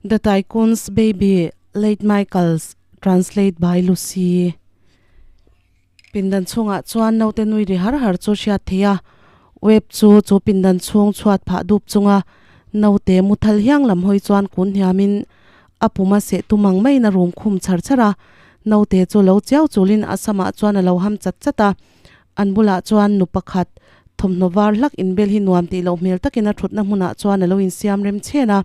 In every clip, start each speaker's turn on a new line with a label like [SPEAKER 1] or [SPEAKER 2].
[SPEAKER 1] The Tycoon's Baby, Late Michaels, Translate by Lucy. Pindan chhungah chuan naute nui ri har har chu hriat theih a, Web chu chu pindan chhung chhuat phah dup chunga naute muthal hiang lam hawi chuan kun hniamin a puma seh tum ang maiin a rum khum char char a, naute chu lo chiau chulin a samah chuan a lo ham chat chat a, an bulah chuan nu pakhat thawmhnaw var hlak inbel hi nuam tih loh hmel takin a thutna hmunah chuan a lo insiam rem chhen a.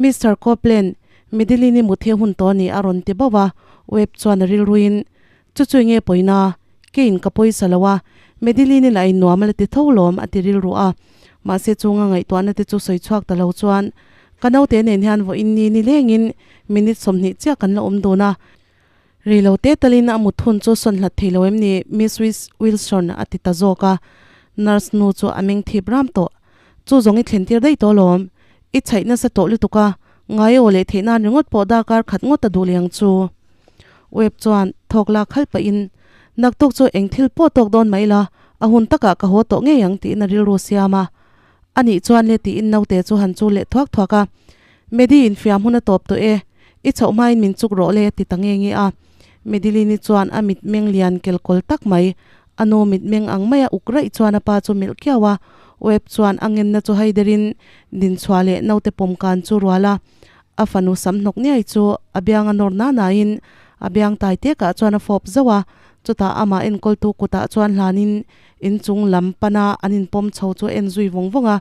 [SPEAKER 1] Mister Copeland, Madeline-i mut hi a hun tawh a ni a rawn ti bauh a, Webb chuan a rilruin, Chu chu enge pawina? Keiin ka pawisa lo a, Madeline-i lah in nuam a la ti tho lawm a ti rilru a. Mahse chunga ngaihtuahna te chu sawi chhuak ta lo chuan, Ka naute nen hian vawiin ni ni lengin minute 20 chiah kan la awm dun a. Rei lo te talin a mut hun chu sawn hlat thei lo em ni Miss Wilson a ti ta zawk a. Nurse nu chu a meng thip ram tawh. Chu zawng i thlen tir daih tawh lawm. I chhaih nasa tawh lutuk a, ngai aw leh theih nan ringawt pawh darkar khat ngawt a duh leh ang chu. Webb chuan thawk lak khalh pahin, Naktuk chu eng thil pawh tawk dawn mai la, a hun takah ka haw tawh ngei ang tiin a rilru siam a. A nih chuan le tiin naute chu han chul leh thuak thuak a. Medi infiam hun a tawp tawh e, i chhoh hmain min chuk rawh le ti ta nge nge a. Medilini chuan a mitmeng lian kelkawl tak mai, A nu mitmeng ang maia uk raih chuan a pa chu melh kiau a, Webb chuan a ngenna chu haiderin dinchhuah leh naute pawm kan chu rual a. A fanu sam hnawk niai chu a biang a nawr na nain a biang tai tekah chuan a fawp zauh a, chutah amah enkawltu kutah chuan hlanin inchung lam pana an inpawm chho chu a en zui vawng vawng a.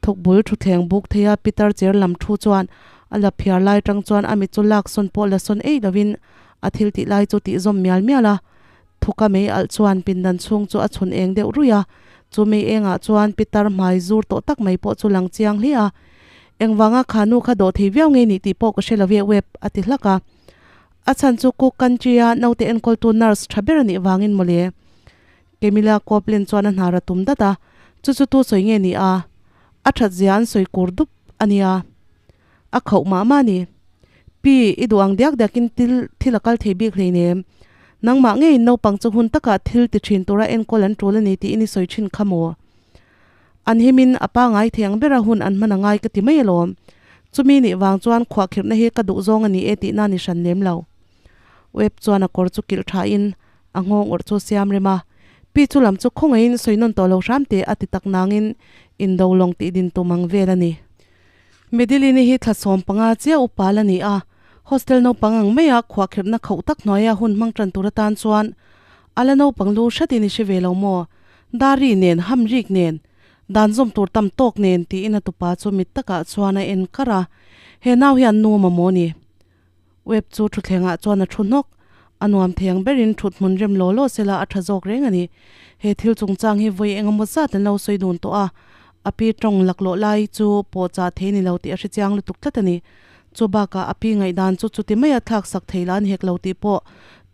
[SPEAKER 1] Thawk bul thutthleng buk theia pitar cher lam thu chuan a la phiar lai tang chuan a mit chu lak sawn pawh la sawn eih lovin a thil tih lai chu tih zawm mial mial a. Thuka mei alh chuan pindan chhung chu a chhun eng deuh ruih a, chu mei engah chuan pitar hmai zur tawh tak mai pawh chu lang chiang hle a. Engvanga kha nu kha dawh thei viau ngei nih tih pawh ka hre lo e Webb a ti hlak a. A chhan chu Cook Country-a naute enkawltu nurse tha ber a nih vangin mawle. Camilla Copeland chuan a hnar a tum dat a, chu chu tu sawi nge ni a? A that zia an sawi kur dup a nia. A khauh mah mah a ni. Pi, i duh ang diak diakin til thil a kal thei bik hleinem. Nangmah ngeiin naupang chu hun takah thil ti thin tura enkawl an tul a ni tiin i sawi thin kha maw? An himin a pangai thei ang bera hun an hman a ngai ka ti mai alawm. Chumi nih vang chuan khuahkhirhna hi ka duh zawng a ni e tihna ni hran lem lo. Webb chuan a kawr chu kilh thain a nghawng awrh chu siam rem a. Pi chu lam chu khawngaihin sawi nawn tawh lo hram teh a ti tak nangin indo lawng tih din tum ang vel a ni. Medilini hi thla 15 chiah upa la ni a, hostel naupang ang maia khuahkhirhna khauh tak hnuaia hun hmang tan tur atan chuan a la naupang lu hratin i hre ve lo maw? Dari nen, hamrik nen, dan zawm tur tam tawk nen tiin a tupa chu mit takah chuan a en kar a, he nau hian nu mamawh ni. Web chu thutthlengah chuan a thu hnawk. A nuam thei ang berin thut hmun rem law law sela a tha zawk reng a ni. He thil chungchang hi vawi engemaw zat an lo sawi dun tawh a, a pi tawng laklawh lai chu pawh chah thei ni lo tih a hre chiang lutuk tlat a ni. Chu bakah a pi ngaihdan chu chuti maia thlak sak thei lah an hek lo tih pawh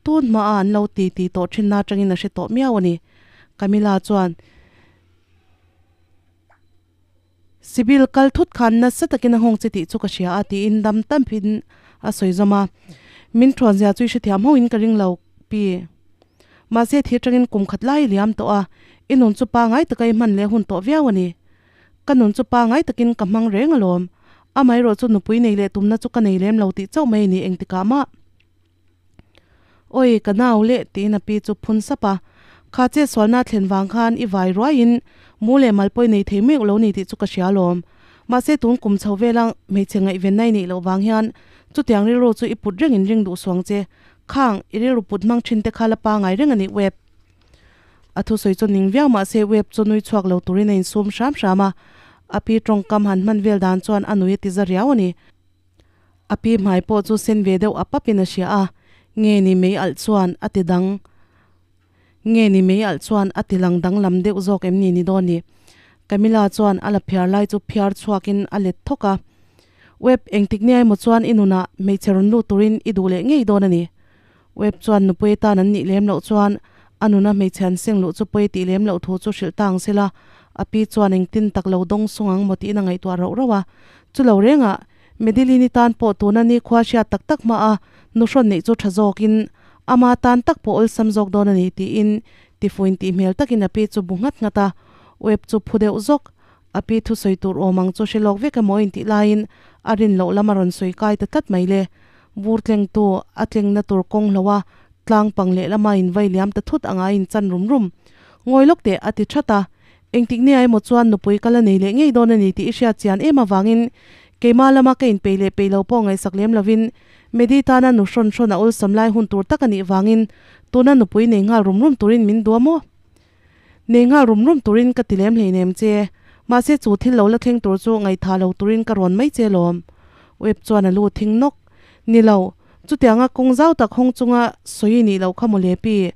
[SPEAKER 1] tun hmaah an lo ti ti tawh thinna atangin a hre tawh miau a ni. Camilla chuan. Sibyl kal thut khan nasa takin a nghawng che tih chu ka hria a tiin dam tampin a sawi zawm a. Min thuan zia chu i hrethiam ho in ka ring lo pi. Mahse thir tangin kum khat lai i liam tawh a, i nun chu pangai taka i hman leh hun tawh viau a ni. Ka nun chu pangai takin ka hmang reng alawm. Amaherawh chu nupui nei leh tumna chu ka nei lem lo tih chauh mai a ni engtikah mah. Oi, ka nau leh tiin a pi chu phun sap a. Kha che sualna thlen vang khan i vai ruaiin mu leh mal pawi nei thei meuh lo ni tih chu ka hria alawm. Mahse tun kum chho vela hmeichhe ngaihven nai neih loh vang hian chutiang rilru chu i put rengin ring duh suang che. Khang, i rilru put hmang thin te kha la pangai reng a ni Webb. A thusawi chu ning viau mahse Webb chu nui chhuak lo turin a insum hram hram a. A pi tawngkam han hman vel dan chuan a nui a ti za riau a ni. A pi hmai pawh chu sen ve deuh a papin a hria a, nge ni mei alh chuan a ti dang, nge ni mei alh chuan a ti lang danglam deuh zawk em ni ni dawn ni? Camilla chuan a la phiar lai chu phiar chhuakin a let thawk a, Webb, engtik nia emaw chuan i nunah hmeichhe rawn lut turin i duh leh ngei dawn a ni. Webb chuan nupui atan an nih lem loh chuan a nuna hmeichhe an seng luh chu pawi tih lem loh thu chu hrilh ta ang sela, a pi chuan engtin tak lo dawng sung ang maw tiin a ngaihtuah rauh rauh a. Chu lo rengah, Madeline-i tan pawh tuna nikhua hriat tak tak hma a nuhrawn neih chu tha zawkin ama tan tak pawh awlsam zawk dawn a ni tiin tifuin tih hmel takin a pi chu bu nghat nghat a. Webb chu phu deuh zawk. A pi thusawi tur awm ang chu hre lawk vek emaw intih laiin a rin loh lam a rawn sawi kai ta tlat mai le. Vur tlengtu a tlengna tur kawng hlo a, tlang pang lehlama invai liam ta thut anga a inchan rum rum. Ngawi lawk teh a ti that a, engtik nia emaw chuan nupui ka la nei leh ngei dawn a ni tih i hriat chian em avangin keimah lama ka inpeih leh peih lo pawh ngaihsak lem lovin Medi tana nu hrawn hrawn a awlsam lai hun tur tak a nih vangin tuna nupui nei nghal rum rum turin min duam aw. Nei nghal rum rum turin ka ti lem hleinem che, mahse chu thil lo la thleng tur chu ngaihthah lo turin ka rawn mai che lawm. Web chuan a lu thing nawk. Ni lo, chutianga kawng zau tak hawng chunga sawi nih loh kha mawle pi.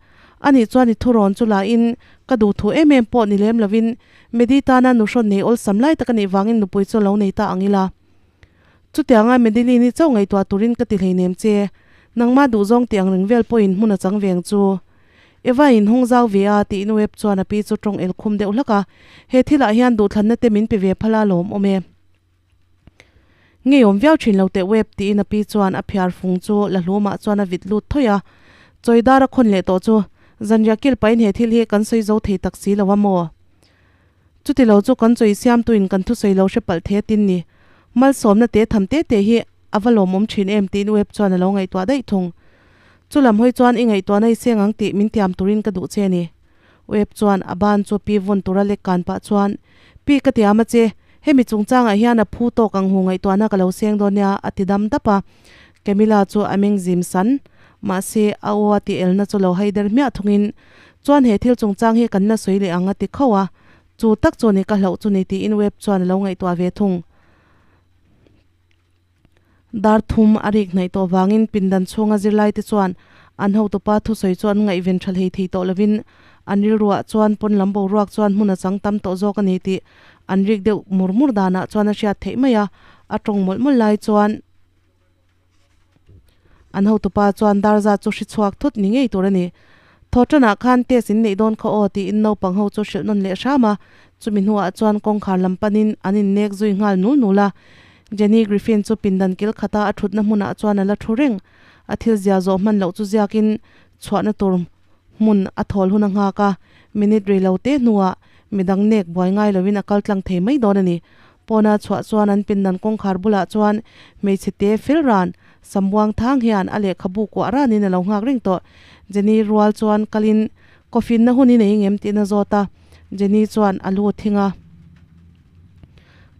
[SPEAKER 1] Anih chuan i thurawn chu lahin ka duhthu em em pawh ni lem lovin Medi tana nuhrawn nei awlsam lai tak anih vangin nupui chu lo nei ta ang ila. Chutianga Madeline-i chauh ngaihtuah turin ka ti hleinem che, nangmah duhzawng tih ang reng vel pawhin hmun a chang veng chu. Eva in hawng zau ve a, tiin Webb chuan a pi chu tawng el khum deuh hlak a, he thilah hian duhthlanna te min pe ve phal a lawm awm e. Ngeiawm viau thin lo teh Webb, tiin a pi chuan a phiar fung chu la hlumah chuan a vit lut thawih a, chawi dar a khawn leh tawh chu, zanriah kil pahin he thil hi kan sawi zo thei tak si lo a maw? Chuti lo chu kan chawi siamtuin kan thusawi lo hre palh the tin ni. Malsawmna te tham te te hi a va lawmawm thin em tiin Webb chuan a lo ngaihtuah daih thung. Chu lam hawi chuan i ngaihtuahna i seng ang tih min tiam turin ka duh che ni. Webb chuan a ban chu pi vawn tura lek kan pah chuan, Pi ka tiam a che, hemi chungchangah hian a phu tawk ang hu ngaihtuahna ka lo seng dawn nia a ti dam dap a. Camilla chu a meng zim san. Mahse, a aw a tih elna chu lo haider hmiah thungin, Chuan he thil chungchang hi kan la sawi leh ang a ti khauh a, chu tak chu ni ka hlauh chu ni tiin Webb chuan a lo ngaihtuah ve thung. Dar thum a rik hnaih tawh vangin pindan chhunga zirlai te chuan an hotupa thusawi chu an ngaihven tha hlei thei tawh lovin an rilruah chuan pawn lam boruak chuan hmun a chang tam tawh zawk a ni tih an rik deuh mur mur danah chuan a hriat theih mai a, a tawng mawlh mawlh lai chuan An hotupa chuan dar zat chu hri chhuak thut ni ngei tur a ni. Thawhtanah khan test in neih dawn khaw aw tiin naupang ho chu hrilh nawn leh hram a, chumi hnuah chuan kawngkhar lam panin an innek zui nghal nul nul a. Jenny Griffin chu pindan kil khata a thutna hmunah chuan a la thu reng. A thil zia zawh hman loh chu ziakin chhuahna tur hmun a thawl hun a nghak a, minute rei lo te hnuah midang nek buai ngai loin a kal tlang thei mai dawn a ni. Pawna chhuah chuan an pindan kawngkhar bulah chuan hmeichhe te fel ran, Sambuang thang hian a lehkhabu kuah ranin a lo nghak reng tawh. Jenny rual chuan kalin coffee na hun i nei ngem tih na zawt a, Jenny chuan a lu thing a.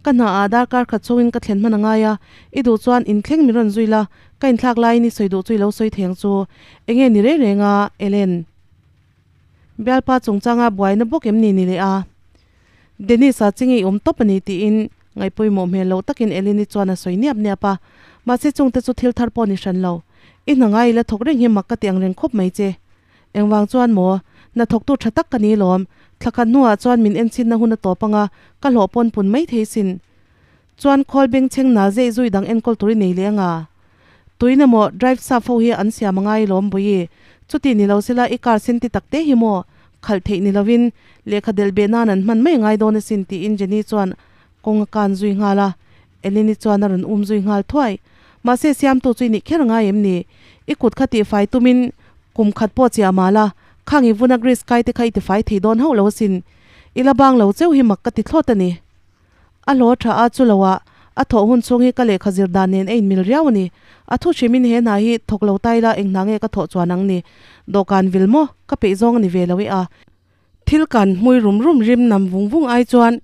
[SPEAKER 1] Ka hna ah darkar khat chungin ka thlen hman a ngai a, i duh chuan inthleng min rawn zui la, ka inthlak laiin i sawi duh chu i lo sawi thei ang chu. Enge ni reng reng a, Ellen? Bialpa chungchanga buaina bawk em ni ni leh a? Dennis-a chi ngei awm tawp a ni tiin ngaihpawimawh hmel loh takin Eleni chuan a sawi niap niap a, mahse chungte chu thil thar pawh ni hran lo. I hna ngai ila thawk reng hi mak ka ti ang reng khawp mai che. Engvang chuan maw? Hna thawktu tha tak ka ni lawm. Thla khat hnuah chuan min enchinna hun a tawp anga ka hlawh pawn pun mai thei sin. Chuan khawl bengchheng nal zeih zui dang enkawl tur i nei leh anga? Tuin emaw drive saf ho hi an siam a ngai lawm Bawihi. Chuti ni lo sela i car sen ti tak te hi maw khalh theih ni lovin lehkha delh beh nan an hman mai a ngai dawn asin tiin Jenny chuan kawng a kan zui nghal a. Eleni chuan a rawn um zui nghal thuai. Mahse siamtu chu i nih kher ngai em ni? I kut kha tihfai tumin kum khat pawh chiah mal a, khang i vuna grease kai te kha i tifai thei dawn hauh lo asin. I la bang lo cheu hi mak ka ti thlawt a ni. A hlaw tha a, chu loah a thawh hun chhung hi ka lehkha zir dan nen a inmil riau a ni. A thu hrimin he hna hi thawk lo ta ila eng hna nge ka thawh chuan ang ni? Dawhkan vil maw? Ka peih zawng a ni ve lo i a. Thil kan hmui rum rum rim nam vung vung ai chuan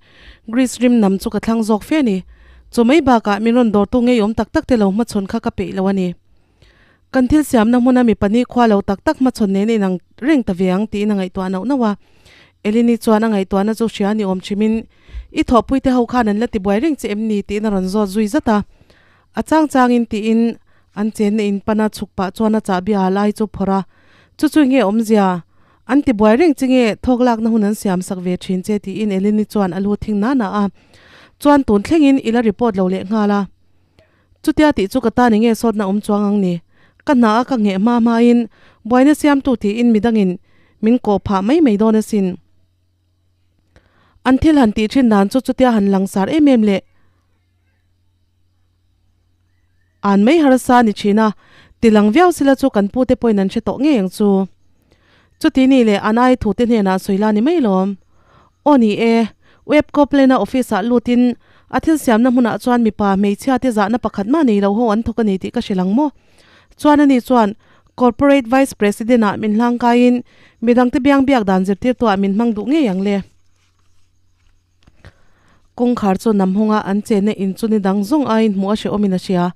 [SPEAKER 1] Greece rim nam chu ka thlang zawk fe a ni. Chu mai bakah min rawn dawrtu ngeiawm tak tak te lo hmachhawn kha ka peih lo a ni. Kan thil siamna hmuna mi pahnih khua lo tak tak hmachhawn nen a inang reng ta ve ang tiin a ngaihtuah nauh nauh a. Elini chuan a ngaihtuahna chu hria ni awm chhimin, I thawhpuite ho khan an la tibuai reng che em ni? tiin a rawn zawt zui zat a. A chang changin tiin an chenna in pana chhuk pah chuan a chahbi a lai chu phawrh a. Chu chu nge awmzia? An tibuai reng che nge thawk lakna hun an siam sak ve thin che tiin Elini chuan a lu thing nana a. Chuan tun thlengin i la report lo leh nghal a. Chutia tih chu ka tan enge sawtna awm chuang ang ni? Ka hna a ka ngheh hma hmain buaina siamtu tiin midangin min kawh phah mai mai dawn asin. An thil han tih thin dan chu chutia han langsar em em leh an mai harsa a ni thin a, ti lang viau sila chu kan pute pawhin an hre tawh ngei ang chu. Chuti ni leh an ai thute hnenah sawi la ni mai lawm. Aw ni e, Webb Copeland-a office-ah lutin a thil siamna hmunah chuan mipa hmeichhia te zahna pakhat mah nei lo ho an thawk a ni tih ka hrilh ang maw? Chuan ani chuan Corporate Vice President-ah min hlangkaiin midangte biang biak dan zirtirtuah min hmang duh ngei ang le. Kawngkhar chu nam hawnga an chenna in chu ni dang zawng aiin hmuh a hrehawmin a hria.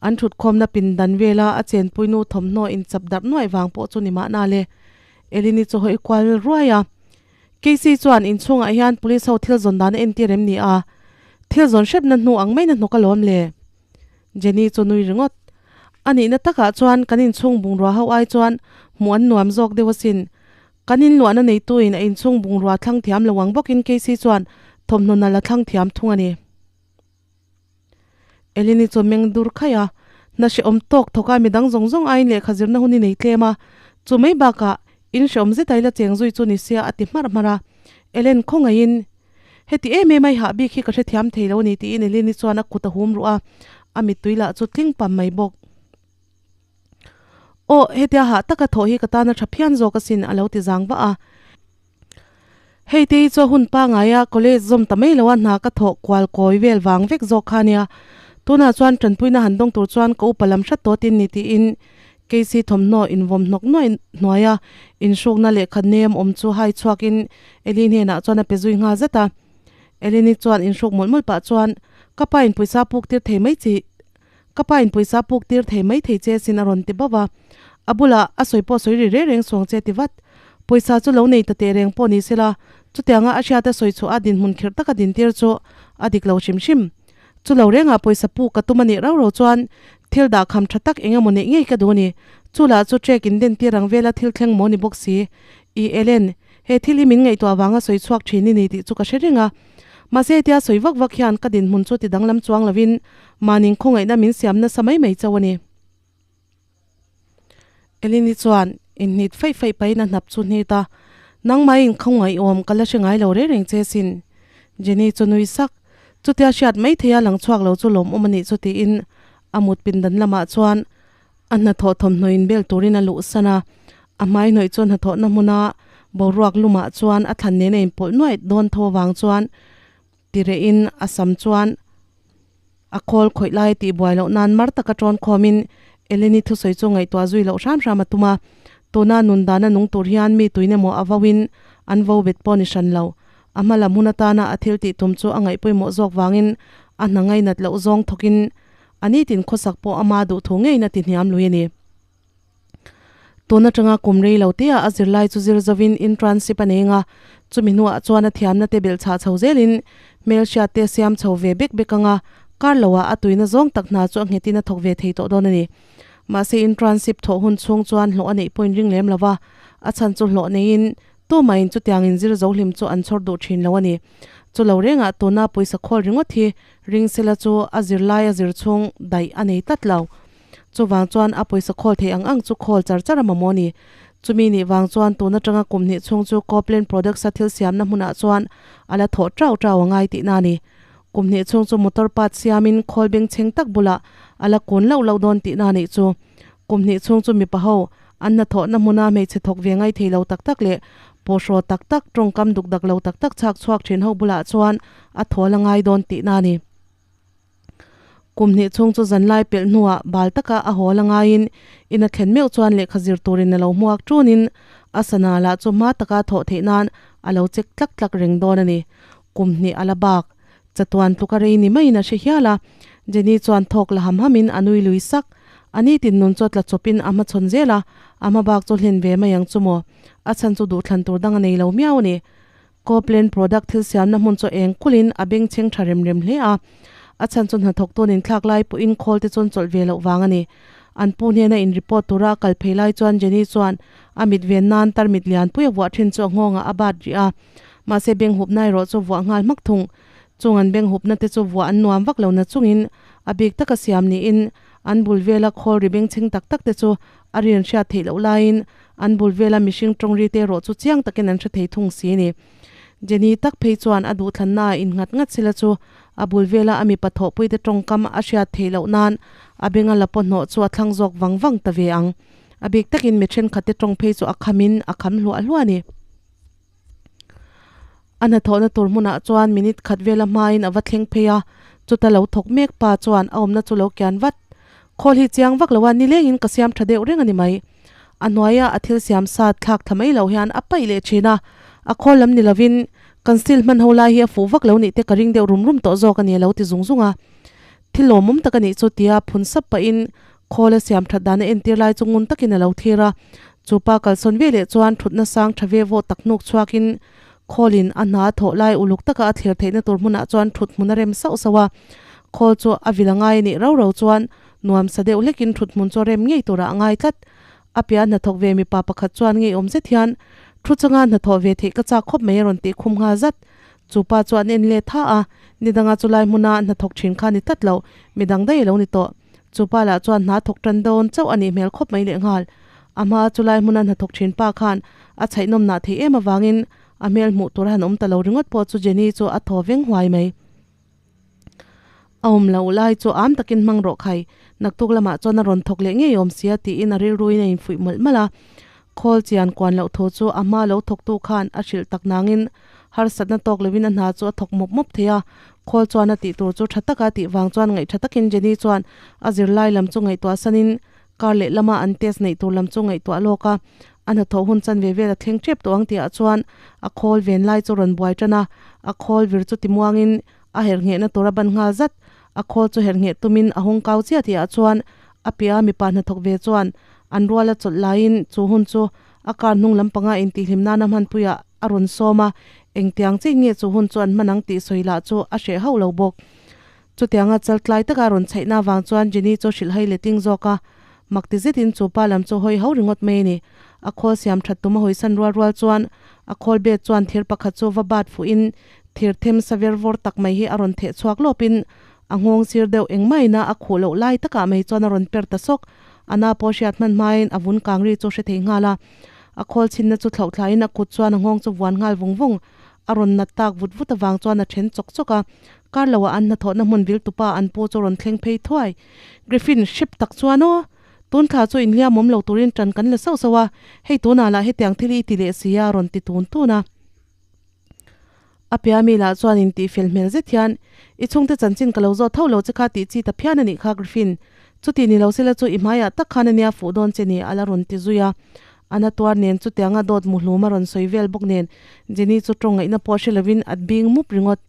[SPEAKER 1] An thutkhawmna pindan vela a chenpuinu thawmhnaw inchap darh nuaih vang pawh chu ni mahna le. Elini chu hawi kual ruai a. Casey chuan inchhungah hian police ho thil zawn dan a entir em ni a? Thil zawn hrepna hnu ang maiin a hnawk alawm le. Jenny chu nui ringawt. A nihna takah chuan kan inchhung bungrua ho ai chuan hmuh an nuam zawk deuh asin. Kan inluahna neituin a inchhung bungrua thlang thiam lo ang bawkin Casey chuan thawmhnaw nalh a thlang thiam thung a ni. Eleni chu meng dur khaih a, hna hrehawm tawk thawk a midang zawng zawng aiin lehkha zirna hun i nei tlem a, chu mai bakah in hrehawm zet a ila cheng zui chu ni sia a ti hmarh hmarh a. Ellen khawngaihin, Heti em em a i hah bik hi ka hrethiam thei lo a ni tiin Eleni chuan a kut a hum ruh a, a mittui lah chu tling pam mai bawk. Aw, hetia hah taka thawh hi ka tan a tha phian zawk asin a lo ti zang vah a. Hei te hi chu a hun pangaia college zawm ta mai lo a hna ka thawh kual kawi vel vang vek zawk kha nia. Tunah chuan tanpuina han dawng tur chuan ka upa lam hrat tawh tin ni tiin Casey thawmhnaw invawm hnawk nuai hnuaia inhrukna lehkha nem awm chu hai chhuakin Ellie hnenah chuan a pe zui nghal zat a. Ellie-ni chuan inhruk mawlh mawlh pah chuan ka pa in pawisa puk tir thei mai chi Ka pa in pawisa puk tir thei mai thei che sin a rawn ti bauh a. A bulah a sawi pawh sawi ri reng reng suang che ti vat. Pawisa chu lo nei ta teh reng pawh ni sela, chutianga a hriata sawi chhuah a dinhmun khirh taka dintir chu a dik lo hrim hrim. Chu lo rengah pawisa puk ka tum a nih rau rau chuan thil dah kham tha tak eng emaw neih ngei ka duh a ni. Chu lah chu trek in den tir ang vela thil thleng maw ni bawk si. I Ellen, he thil hi min ngaihtuah vanga sawi chhuak thin i ni tih chu ka hre reng a. Mahse hetia sawi vak vak hian ka dinhmun chu ti danglam chuang lovin mahni khawngaihna min siam nasa mai mai chauh a ni. Elini chuan inhnit faih faih pahin a hnap chu hnit a, Nangmah in khawngaihawm ka la hre ngai lo reng reng che sin. Jenny chu nui sak. Chutia hriat mai theia lang chhuak lo chu lawmawm a nih chu tiin a mut pindan lamah chuan A hnathawh thawmhnaw inbel turin a luhsan a, a hmai hnawih chu hnathawhna hmuna boruak lumah chuan a thlan nen a inpawlh nuaih dawn tho avang chuan tirehin a sam chuan a khawl khawih lai tih buai loh nan mar taka tawn khawmin Eleni thusawi chu ngaihtuah zui loh hram hram a tum a, tuna nun dana nung tur hian mi tuin emaw a vauin an vo bet pawh ni hran lo. A hma lam hun atana a thil tih tum chu a ngaih pawimawh zawk vangin a hna ngainat loh zawng thawkin A nitin khawsak pawh ama duh thu ngeiin a ti hniam lui a ni. Tun atanga kum rei lo te ah a zirlai chu zir zovin internship a nei anga, chumi hnuah chuan a thiamna te belh chhah chho zelin hmelhriat te siam chho ve bek bek anga, kar loah a tuina zawng tak hna chu a nghetin a thawk ve thei tawh dawn a ni. Mahse internship thawh hun chhung chuan hlawh a neih pawhin ring lem lova, a chhan chu hlawh neiin Tumahin chutiangin zir zo hlim chu an chhawr duh thin lo a ni. Chu lo rengah tuna pawisa khawl ringawt hi Ringsela chu a zirlai a zir chhung daih a nei tlat lo. Chuvang chuan a pawisa khawl theih ang ang chu khawl char char a mamawh a ni. Chumi nih vang chuan tun atanga kum hnih chhung chu Copeland Products-a thil siamna hmunah chuan a la thawh tau tau a ngai tihna a ni. Kum hnih chhung chu motor part siamin khawl bengchheng tak bulah a la kun lauh lauh dawn tihna a nih chu. Kum hnih chhung chu mipa ho an hnathawhna hmuna hmeichhe thawk ve ngai thei lo tak tak leh pawhraw tak tak, tawngkam duk dak lo tak tak chhak chhuak thin ho bulah chuan a thawl a ngai dawn tihna a ni. Kum hnih chhung chu zanlai pelh hnuah bal taka a hawl a ngaiin in a thlen meuh chuan lehkha zir turin a lo hmuak tunin a sana lah chu hma taka thawh theih nan a lo chek tlak tlak reng dawn a ni. Kum hnih a la bak. Chatuan tluka rei ni maiin a hre hial a, Jenny chuan thawk la ham hamin a nui lui sak. A nitin nun chu a tla chawpin a hmachhawn zel a, a hma bak chu hlen ve mai ang chu maw? A chhan chu duhthlan tur dang a nei lo miau a ni. Copeland product thil siamna hmun chu eng kulhin a bengchheng tha rem rem hle a, a chhan chu hnathawktu nin thlak lai pawhin khawl te chuan chawlh ve loh vang a ni. An pu hnena in report tura a kal phei lai chuan Jenny chuan a mit ven nan tarmit lianpui a vuah thin chu a nghawngah a bat rih a. Mahse beng hupna erawh chu vuah nghal hmak thung. Chung an beng hupna te chu vuah an nuam vak lo na chungin a bik taka siam niin an bul vela khawl ri bengchheng tak tak te chu a rian hriat theih loh laiin an bul vela mihring tawng ri te erawh chu chiang takin an hre thei thung si a ni. Jenny tak phei chuan a duhthlanna ah in nghat nghat sila chu a bul vela a mipa thawhpui te tawngkam a hriat theih loh nan a benga la pawhnawh chu a thlang zawk vang vang ta ve ang. A bik takin mi thenkhat te tawng phei chu a khamin a kham hluah hluah a ni. A hnathawhna tur hmunah chuan minute khat vela hmain a va thleng phei a, chuta lo thawk mek pa chuan a awmna chu lo kian vat. Khawl hi chiang vak lo a, nilengin ka siam tha deuh reng a ni mai. A hnuaia a thil siam sa thlak tha mai lo hian a paih leh thin a, a khawl lam ni lovin kan steel hman ho lai hi a fuh vak lo nih te ka ring deuh rum rum tawh zawk a ni a lo ti zung zung a. Thil lawmawm tak a nih chu tia phun sap pahin khawl a siam that dan a entir lai chu ngun takin a lo thlir a, chu pa kalsawn ve leh chuan thutna sang tha ve vawh tak hnuk chhuakin Khawlin a hna thawh lai uluk taka a thlir theihna tur hmunah chuan thut hmun a rem sauh sauh a, khawl chu a vil a ngai a nih rau rau chuan nuam sa deuh hlekin thut hmun chu a rem ngei turah a ngai tlat. A piah hnathawk ve mipa pakhat chuan ngeiawm zet hian thu changa hnathawh ve theih ka chak khawp mai a rawn tih khum nghal zat. Chu pa chu an en let tha a, nidanga chulai hmuna hnathawk thin kha ni tlat lo, midang daih a lo ni tawh. Chu pa lah chuan hna thawk tan dawn chauh a nih hmel khawp mai lehnghal. A hma chulai hmuna hnathawk thin pa khan a chhaihnawm nah theih em avangin a hmel hmuh tur a han awm ta lo ringawt pawh chu Jenny chu a thaw veng huai mai. A awm loh lai chu am takin hmang rawh khai, naktuk lamah chuan a rawn thawk leh ngei awm sia tiin a rilruin a infuih mawlh mawlh a. Khawl chian kuan loh thu chu a hma lo thawktu khan a hrilh tak nangin harsatna tawk lovin a hna chu a thawk mawp mawp thei a. Khawl chuan a tih tur chu tha taka tih vang chuan ngaih tha takin Jenny chuan a zirlai lam chu ngaihtuah sanin kar leh lama an test neih tur lam chu ngaihtuah lawk a. A hnathawh hun chan ve vel a thleng tep tawh ang tihah chuan a khawl ven lai chu rawn buai tan a, a khawl vir chu timuangin a herh nghehna tur a ban nghal zat. A khawl chu herh ngheh tumin a hawng kau chiah tihah chuan a piah a mipa hnathawk ve chuan an rual a chawlh laiin chu hun chu a car hnung lampanga intihhlim nana hmanpuiah a rawn sawm a, engtiang chiin nge chu hun chu an hman ang tih sawi lah chu a hreh hauh lo bawk. Chutianga chal tlai taka rawn chhaihna avang chuan Jenny chu hrilhhai letting zawk a, mak ti zetin chu pa lam chu hawi ho ringawt mai a ni. A khawl siam that tum a hawisan rual rual chuan a khawl bet chuan thir pakhat chu va bat fuhin thir them sa ver vawr tak mai hi a rawn theh chhuak lawpin a nghawng sir deuh engmahina a khuh loh lai takah mai chuan a rawn per ta sawk. A na pawh hriat hman hmain a vun kang ri chu hre thei nghal a. A khawl chhinna chu thlauh thlain a kut chuan a nghawng chu vuan nghal vung vung. A rawn nat tak vut vut avang chuan a then chawk chawk a. Kar loah an hnathawhna hmun vil tupa an pu chu rawn thleng phei thuai. Griffin, hrep tak chuan aw! Tun thla chu inhliam awm lo turin ṭan kan la sauh sauh a, hei tunah lah hetiang thil hi i ti leh si a, a rawn ti tun tun a. A piah mi lah chuan intih fel hmel zet hian, I chhungte chanchin ka lo zawt tho lo che kha tih chi ta phian a nih kha Griffin. Chuti ni lo sela chu i hmaiah tak khan a nia fuh dawn che ni, a la rawn ti zui a. A na tuar nen chutianga dawt muhlum a rawn sawi vel bawk nen Jenny chu tawng ngaihna pawh hre lovin a bing mup ringawt.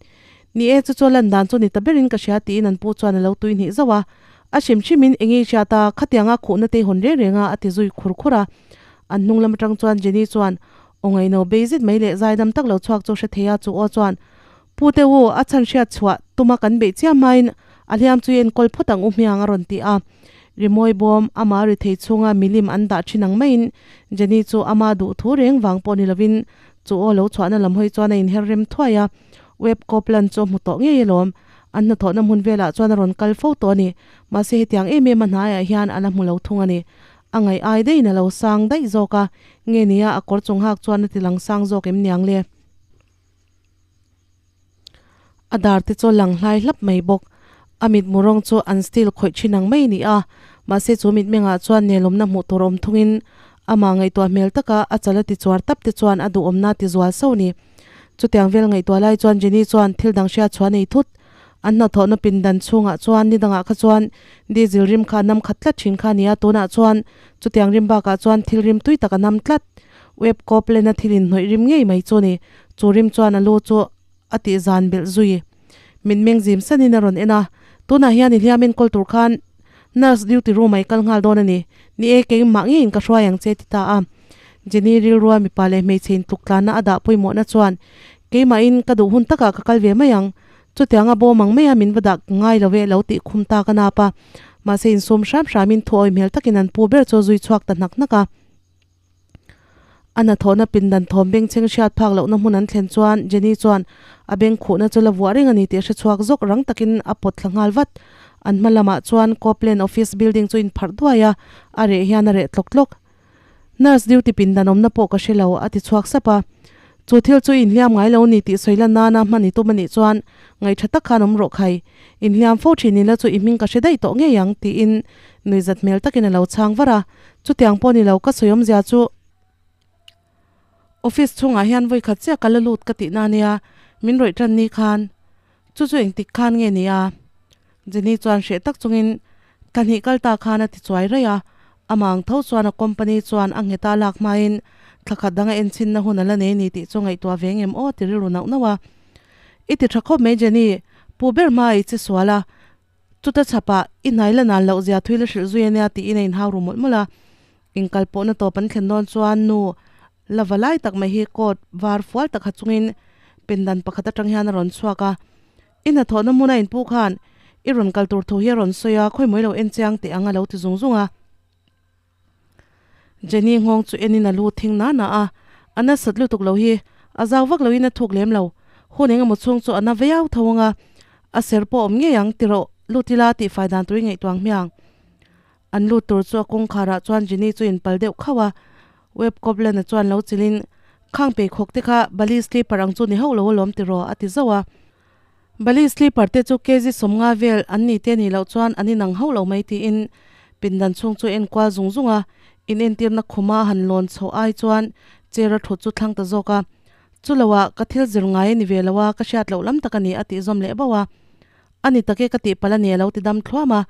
[SPEAKER 1] Ni e, chu chu a lan dan chu ni ta berin ka hria tiin an pu chuan a lo tui hnih zauh a. A hrim hrimin eng nge i hriat a, khatianga khuhna te i hawn reng reng a, a ti zui khur khur a. An hnung lam atang chuan Jenny chuan aw ngaihno bei zet mai leh zaidam tak lo chhuak chu hre thei a, chu aw chuan, Pu te u, a chhan hriat chhuah tuma kan beih chiam hmain a hliam chu i enkawl phawt ang u hmiang a rawn ti a. Rimawi bawm, ama ri thei chhunga milim an dah thin ang maiin Jenny chu ama duh thu reng vang pawh ni lovin chu aw lo chhuahna lam hawi chuan a inher rem thuai a. Web Copeland chu a hmu tawh ngei alawm. An hnathawhna hmun velah chuan a rawn kal fo tawh a ni. Mahse hetiang em em a hnaiah hian a la hmu lo thung a ni. A ngaih ai daihin a lo sang daih zawk a, nge nia a kawr chung hak chuan a ti lang sang zawk em niang le. A dar te chu a lang hlai hlap mai bawk. A mitmu rawng chu an steel khawih thin ang mai a ni a, mahse chu mitmengah chuan nelawmna hmuh tur awm thungin amah ngaihtuah hmel taka a chal a ti chuar tap te chuan a duhawmna a ti zual so a ni. Chutiang vel ngaihtuah lai chuan Jenny chuan thil dang hriat chhuah a nei thut. An hnathawhna pindan chhungah chuan ni dangah kha chuan diesel rim kha a nam khat tlat thin kha a ni a, tunah chuan chutiang rim bakah chuan thil rim tui tak a nam tlat. Web Copeland-a thil inhnawih rim ngei mai chu a ni. Chu rim chuan a lu chu a tih zan belh zui. Mitmeng zim sanin a rawn en a, Tunah hian i hliam enkawl tur khan nurse duty room-ah i kal nghal dawn a ni. Ni e, keimah ngeiin ka hruai ang che ti ta a. Jenny rilrua mipa leh hmeichhe intluk tlanna a dah pawimawhna chuan keimahin ka duh hun takah ka kal ve mai ang. Chutianga bawm ang maia min va dah ngai lo e lo tih khum ta ka nap a. Mahse insum hram hramin thuawi hmel takin an pu ber chu a zui chhuak ta hnak hnak a. A hnathawhna pindan thawm bengchheng hriat phak lohna hmun an thlen chuan Jenny chuan a beng khuhna chu la vuah reng a ni tih a hre chhuak zawk rang takin a pawt thla nghal vat. An hma lamah chuan Copeland office building chu inpharh duai a, a reh hian a reh tlawk tlawk. Nurse duty pindan awmna pawh ka hre lo, a ti chhuak sap a. Chu thil chu inhliam ngai lo ni tih sawi lan nana hman i tum a nih chuan ngaihṭha tak khan awm rawh khai. Inhliam fo ṭhin ila chu i hming ka hre daih tawh ngei ang, tiin nuihzat hmel takin a lo chhang var a. Chutiang pawh ni lo ka sawi awmzia chu. Office chhungah hian vawi khat chiah ka la lut ka tihna ania, min rawih tan ni khan. Chu chu engtik khan nge ni a? Jenny chuan hreh tak chungin thla hnih kal ta khan a ti chuai raih a, amah ang tho chuan a company chuan a nghet a lak hmain thla khat dang a enchinna hun a la nei ni tih chu ngaihtuah ve ngem aw ti rilru nauh nauh a. I ti tha khawp mai Jenny, pu ber hma i che sual a, chuta chhapah i hnai la nan loh zia thui la hrilh zui ania tiin a inhau ru mawlh mawlh a. Inkal pawhna tawp an thlen dawn chuan nu La va lai tak mai hi coat var fual tak ha chungin pindan pakhat atang hian a rawn chhuak a. I hnathawhna hmuna inpu khan i rawn kal tur thu hi a rawn sawi a, khawi mawi lo en chiang teh ang a lo ti zung zung a. Jenny nghawng chu enin a lu thing na na a, a nasat lutuk lo hi a zau vak loin a thuk lem lo. Hun engemaw chhung chu a na viau tho ang a, a ser pawh awm ngei ang tiraw lut ila tih fai dan tur i ngaihtuah ang hmiang. An lut tur chu a kawngkharah chuan Jenny chu inpal deuh khauh a, Webb Copeland-a chuan lo chilhin, Khang pheikhawk te kha Bali slipper ang chu ni hauh lo alawm tiraw a ti zauh a. Bali slipper te chu kg 50 vel an ni te nih loh chuan an inang hauh lo mai tiin pindan chhung chu en kual zung zung a, inentirna khuma han lawn chhoh ai chuan chair a thut chu thlang ta zawk a. Chuloah ka thil zir ngai a ni ve lo a, ka hriat loh lam tak a ni a tih zawm leh bauh a. A ni tak e ka tih palh a ni a lo ti dam thluam a,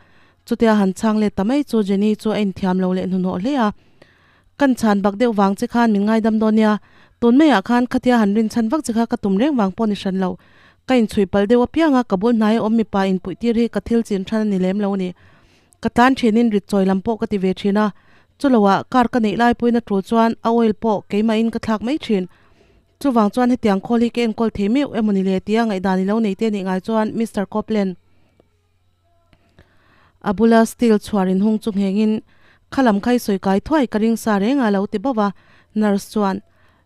[SPEAKER 1] chutia han chhang let ta mai chu Jenny chu a inthiam lo leh hnuhnawh hle a. Kan chhan bak deuh vang che khan min ngaidam dawn nia, tun maiah khan khatia han rinchhan vak che kha ka tum reng vang pawh ni hran lo. Ka inchhui palh deuh apiang a, ka bul hnaia awm mipa inpuih tir hi ka thil chin than a ni lem lo a ni. Ka tlan thinin rit chawi lam pawh ka ti ve thin a, chuloah car ka neih lai pawhin a tul chuan a oil pawh keimahin ka thlak mai thin. Chuvang chuan hetiang khawl hi ka enkawl thei meuh emaw ni le tia ngaihdan i lo nei te nih ngai chuan Mister Copeland a bula steel chhuar inhung chu nghengin khalam kha i sawi kai thuai ka ring sa reng a lo ti bauh a, nurse chuan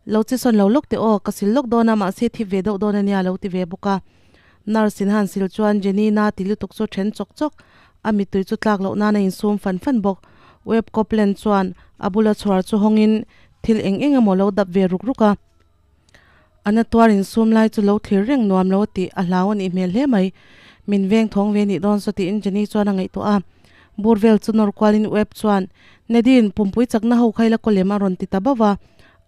[SPEAKER 1] lo che sawn lo lawk teh aw ka sil lawk dawn a mahse thip ve deuh dawn ania lo ti ve bawk a. Nurse in han sil chuan Jenny na ti lutuk chu then chawk chawk a mittui chu tlak loh nan a insum fan fan bawk. Webb Copeland chuan a bula chhuar chu hawngin Thil eng eng emaw lo dap ve ruk ruk a, a na tuar insum lai chu lo thlir reng nuam lo tih a hlau a nih hmel hle mai. Min veng thawng ve nih dawn saw tiin Jenny chuan a ngaihtuah a. Bur vel chu nawr kualin Webb chuan, Nadine, pumpui chakna ho kha ila kaw lem a rawn ti ta bauh a.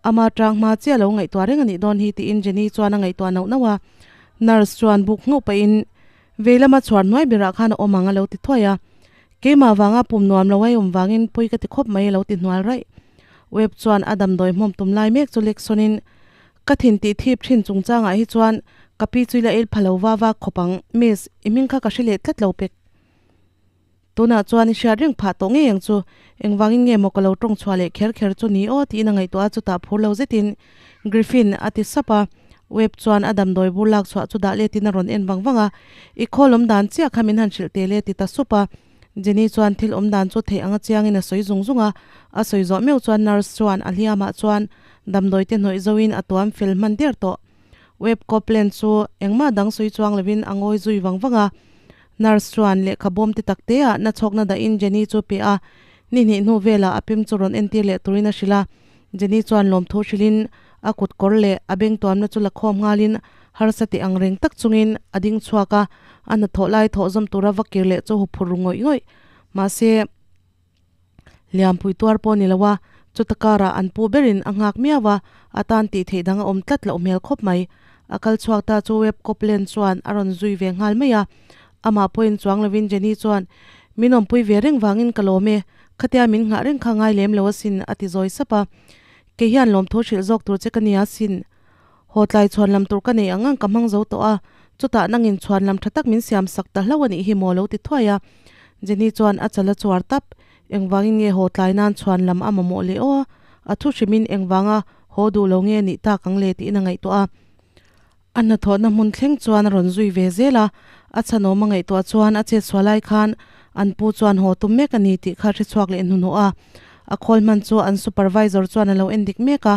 [SPEAKER 1] Ama tang hma chiah lo ngaihtuah reng a nih dawn hi tiin Jenny chuan a ngaihtuah nauh nauh a. Nurse chuan buk nghauh pahin, Vei lama chhuar hnuai berah khan a awm ang a lo ti thuai a. Keimah vanga pum nuam lo ai awm vangin pawi ka ti khawp mai a lo ti hnual raih. Webb chuan a damdawi hmawm tum lai mek chu lek sawnin, Ka thin tih thip thin chungchangah hi chuan ka pi chu i la el pha lo va vak khawp ang, Miss, i hming kha ka hre leh tlat lo pek. Tunah chuan i hriat reng phah tawh ngei ang chu, engvangin nge maw ka lo tawng chhuah leh kher kher chu ni aw tiin a ngaihtuah a chutah phur lo zetin Griffin a ti sap a. Webb chuan a damdawi bur lak chhuah chu dah letin a rawn en vang vang a, I khawl awm dan chiah kha min han hrilh tel e ti ta sup a. Jenny chuan thil awm dan chu theih anga chiangin a sawi zung zung a, a sawi zawh meuh chuan nurse chuan a hliamah chuan damdawi te hnawih zoin a tuam fel hman der tawh. Webb Copeland chu engmah dang sawi chuang lovin a ngawi zui vang vang a. Nurse chuan lehkha bawm te tak te ah nachhawkna dahin Jenny chu pe a, ni hnih hnu velah a pim chu rawn entir leh turin a hrilh a. Jenny chuan lawmthu hrilhin a kut kawr leh a beng tuamna chu la khawm nghalin harsa tih ang reng tak chungin a ding chhuak a, a hnathawh lai thawh zawm tura va kir leh chu huphurh ru ngawih ngawih. Mahse, Liampui tuar pawh ni lo a, chuta karah an pu berin a nghak miau a, a tan tih theih dang a awm tlat loh hmel khawp mai. A kal chhuak ta chu Webb Copeland chuan a rawn zui ve nghal mai a. Amah pawhin chuang lovin Jenny chuan, Min awmpui ve reng vangin ka lawm e, khatia min nghah reng kha ngai lem lo asin, a ti zawi sap a. Kei hian lawmthu hrilh zawk tur che ka nia sin. Haw tlai chhuan lam tur ka nei ang ang ka hmang zo tawh a, chutah nangin chhuan lam tha tak min siam sak ta hlauh a nih hi maw lo ti thuai a. Jenny chuan a chal a chuar tap, engvangin nge haw tlai nan chhuan lam a mamawh leh aw? A thu hrimin engvanga haw duh lo nge nih tak ang le tiin a ngaihtuah a. A hnathawhna hmun thleng chuan a rawn zui ve zel a, a chhanawm a ngaihtuah chuan a chetsual lai khan an pu chuan haw tum mek a ni tih kha hre chhuak leh hnuhnawh a. A khawl hman chu an supervisor chuan a lo en dik mek a,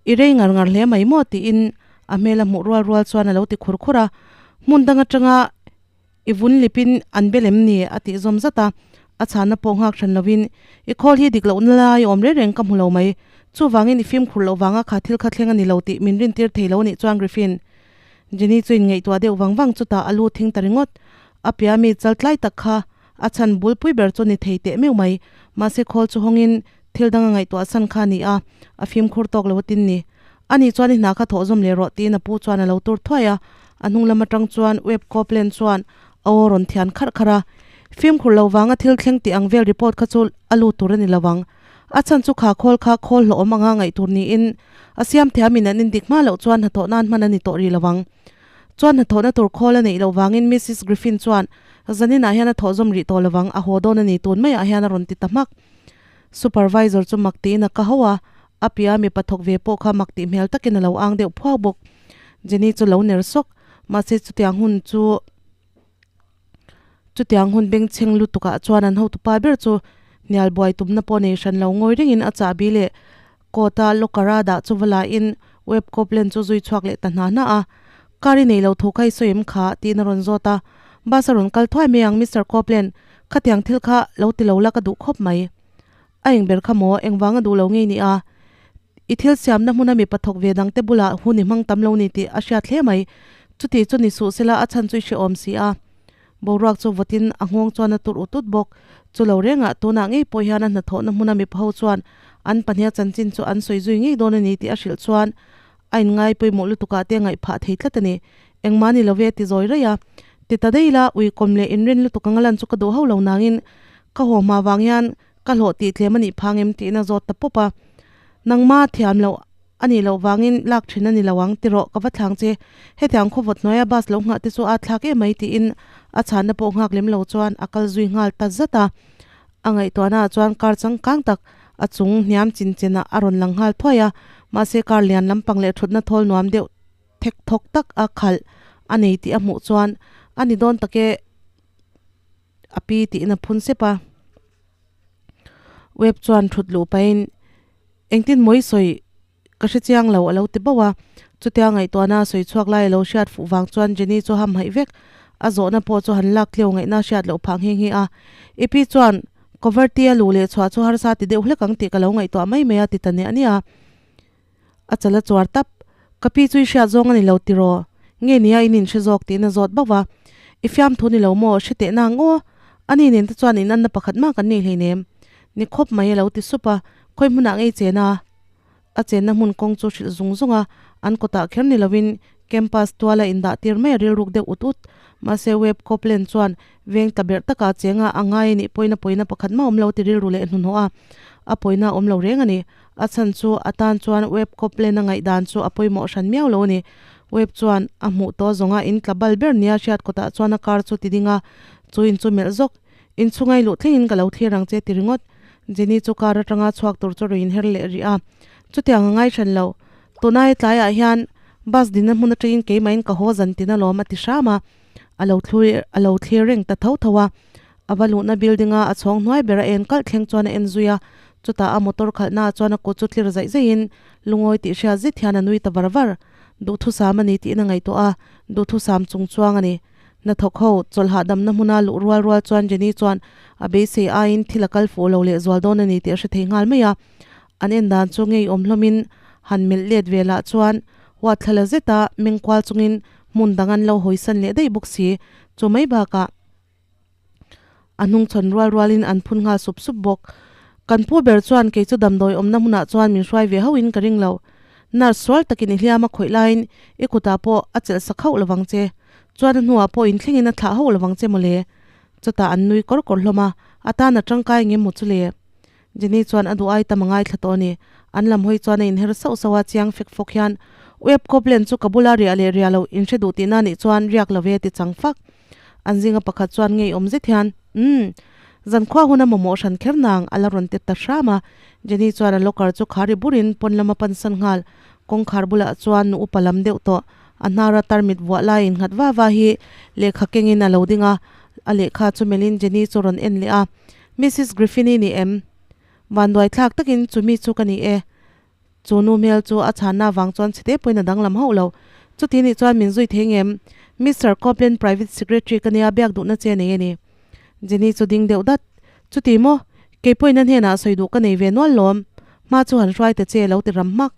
[SPEAKER 1] I rei ngar ngar hle mai maw tiin a hmel a hmuh rual rual chuan a lo ti khur khur a, hmun dang atanga I vun lipin an be lem ni a tih zawm zat a, a chhanna pawh nghak hran lovin, I khawl hi dik lohna lai awm reng reng ka hmu lo mai, chuvangin i fimkhur loh vanga kha thil kha thleng a ni lo tih min rintir thei lo a nih chuan Griffin. Jenny chu inngaihtuah deuh vang vang chutah a lu thing ta ringawt. A pia mi chal tlai tak kha a chhan bulpui ber chu ni thei teh meuh mai, mahse khawl chu hawngin thil dang a ngaihtuah san kha a ni a, a fimkhur tawk lo a tin ni. Ani chuan i hna kha thawh zawm leh rawh tiin a pu chuan a lo tur thuai a. A hnung lam atang chuan Webb Copeland chuan a aw rawn thian kharh kharh a. Fimkhur lo vanga thil thleng tih ang vel report kha chu a lut tur a ni lo ang. A chhan chu kha khawl kha khawl hlawhawm anga ngaih tur niin a siam thiamin an indik hma loh chuan hnathawh nan hman a ni tawh rih lo ang. Chuan hnathawhna tur khawl a neih loh vangin Missus Griffin chuan zaninah hian a thawh zawm rih tawh lo ang, a haw dawn a ni tun maiah hian a rawn ti ta hmak. Supervisor chu mak tiin a ka ho a, a piah mipa thawk ve pawh kha mak tih hmel takin a lo ang deuh phuau bawk. Jenny chu lo ner sawk, mahse chutiang hun chu chutiang hun bengchheng lutukah chuan an hotupa ber chu hnial buai tumna pawh nei hran lo ngawi rengin a chahbi leh coat a locker a dah chu va lahin Webb Copeland chu zui chhuak leh ta hna hna a. Car i nei lo thu kha i sawi em kha? tiin a rawn zawt a. Bus a rawn kal thuai mai ang Mister Copeland, khatiang thil kha lo ti lo la ka duh khawp mai. A eng ber kha maw? Engvang a duh lo ngei ni a? I thil siamna hmuna mipa thawk ve dangte bulah hun i hmang tam lo ni tih a hriat hle mai. Chuti chu ni suh sela a chhan chu i hrehawm si a. Boruak chu vawtin a nghawng chuan a tur ut ut bawk. Chu lo rengah tunah ngei pawh hian a hnathawhna hmuna mipa ho chuan an pahniha chanchin chu an sawi zui ngei dawn a ni tih a hrilh chuan a inngai pawimawh lutukah te ngaih phah thei tlat a ni. Engmah ni lo ve ti zawi raih a. Ti ta daih ila ui kawm leh inrin lutuk anga lan chu ka duh hauh lo nangin ka haw hma vang hian ka hlawh tih tlem a nih phang em tiin a zawt ta pawp a. Nangma thiam loh a nih loh vangin lak thin a ni lo ang tirawh ka va thlang che. Hetiang khawvawt hnuaia bus lo nghah te chu a thlak em mai tiin a chhanna pawh nghak lem lo chuan a kal zui nghal ta zat a. A ngaihtuahnaah chuan car changkang tak a chung hniam chin chenah a rawn lang nghal thuai a, mahse car lian lampang leh thutna thawl nuam deuh thek thawk tak a khalh a nei tih a hmuh chuan a ni dawn tak e a pi tiin a phun sep a. Webb chuan thut luh pahin engtin maw i sawi ka hre chiang lo a lo ti bauh a, chutia ngaihtuahna a sawi chhuak lai a lo hriat fuh vang chuan Jenny chu ham haih vek a zawhna pawh chu han lak tleu ngaihna a hriat loh phah nghe nghe a. I pi chuan cover tea a luh leh chhuah chu harsa ti deuh hlek ang tih ka lo ngaihtuah mai mai a ti ta niah niah a. A chal a chuar tap. Ka pi chu i hriat zawng a ni lo tiraw? Nge nia in inhre zawk tiin a zawt bauh a. I fiamthu ni lo maw? Hre teh nang aw. Ani nen te chuan inanna pakhat mah kan nei hleinem. Ni khawp mai a lo ti sup a. Khawi hmunah ngei chen a? A chenna hmun kawng chu hrilh zung zung a. An kawtah kher ni lovin campus tuala indah tir mai a rilruk deuh ut ut. Mahse Webb Copeland chuan veng tla berh takah chenga a ngai a nih pawhin a pawina pakhat mah awm lo ti rilru leh hnuhnawh a. A pawina a awm lo reng a ni. A chhan chu a tan chuan Webb Copeland a ngaihdan chu a pawimawh hran miau lo a ni. Webb chuan a hmuh tawh zawnga in tla bal ber nia hriat kawtah chuan a car chu ti ding a, chu in chu melh zawk. In chhungai luh thlengin ka lo thlir ang che ti ringawt. Jenny chu car atanga chhuak tur chu rawn inher leh rih a. Chutiang a ngai hran lo. Tunai tlaiah hian bus dinna hmun atangin keimahin ka haw zan tin alawm a ti hram a. A lo thlir a lo thlir reng ta tho tho a. A va luhna building a a chhawng hnuai ber a en kalh thleng chuan a en zui a, chutah a motor khalhnaah chuan a kut chu tlir zaih zaihin lungawi tih hriat zet hian a nui ta var var. Duhthusam a ni tiin a ngaihtuah a, duhthusam chung chuang a ni. Hnathawk ho chawlh hahdamna hmuna luh rual rual chuan Jenny chuan a beisei aiin thil a kal fuh lo leh zual dawn a ni tih a hre thei nghal mai a. An en dan chu ngeiawm hlawmin han melh let ve lah chuan huatthlala zeta mengkual chungin hmun dang an lo hawisan leh daih bawk si. Chu mai bakah. A hnung chhawn rual rualin an phun nghal sup sup bawk. Kan pu ber chuan kei chu damdawi awmna hmunah chuan min hruai ve hauhin ka ring lo. Nurse sual takin i hliam a khawih laiin i kutah pawh a chelh sak hauh lovang che. Chuan a hnuah pawh inthlengin a thlah hauh lovang che mawle. Chutah an nui kawr kawr hlawm a, a tan a tangkai nge maw chu le? Jenny chuan a duh ai tam a ngaithla tawh a ni. An lam hawi chuan a inher sauh sauh a, chiang fek fawk hian, Webb Copeland chu ka bula riah leh riah loh inhre duh tihna nih chuan riak lo ve ti chang fak. An zinga pakhat chuan ngeiawm zet hian, Umm. Zankhua hun a mamawh hran kher nang, a la rawn ti ta hram a. Jenny chuan a locker chu khar ri burin pawn lama pansan nghal. Kawngkhar bulah chuan nu upa lam deuh tawh, a hnara tarmit vuah lai innghat va va hi lehkha kengin a lo ding a. A lehkha chu melhin Jenny chu rawn en leh a. Missus Griffin-i ni em? Vanduai thlak takin chu mi chu ka ni e. Chu nu hmel chu a chhanna avang chuan chhe te pawhin a danglam hauh lo. Chuti nih chuan min zui thei ngem? Mister Copeland private secretary ka nia biak duhna che nei a ni. Jenny chu ding deuh dat. Chuti maw? Kei pawhin a hnenah sawi duh ka nei ve nual lawm. Hma chu han hruai ta che lo ti ram hmak.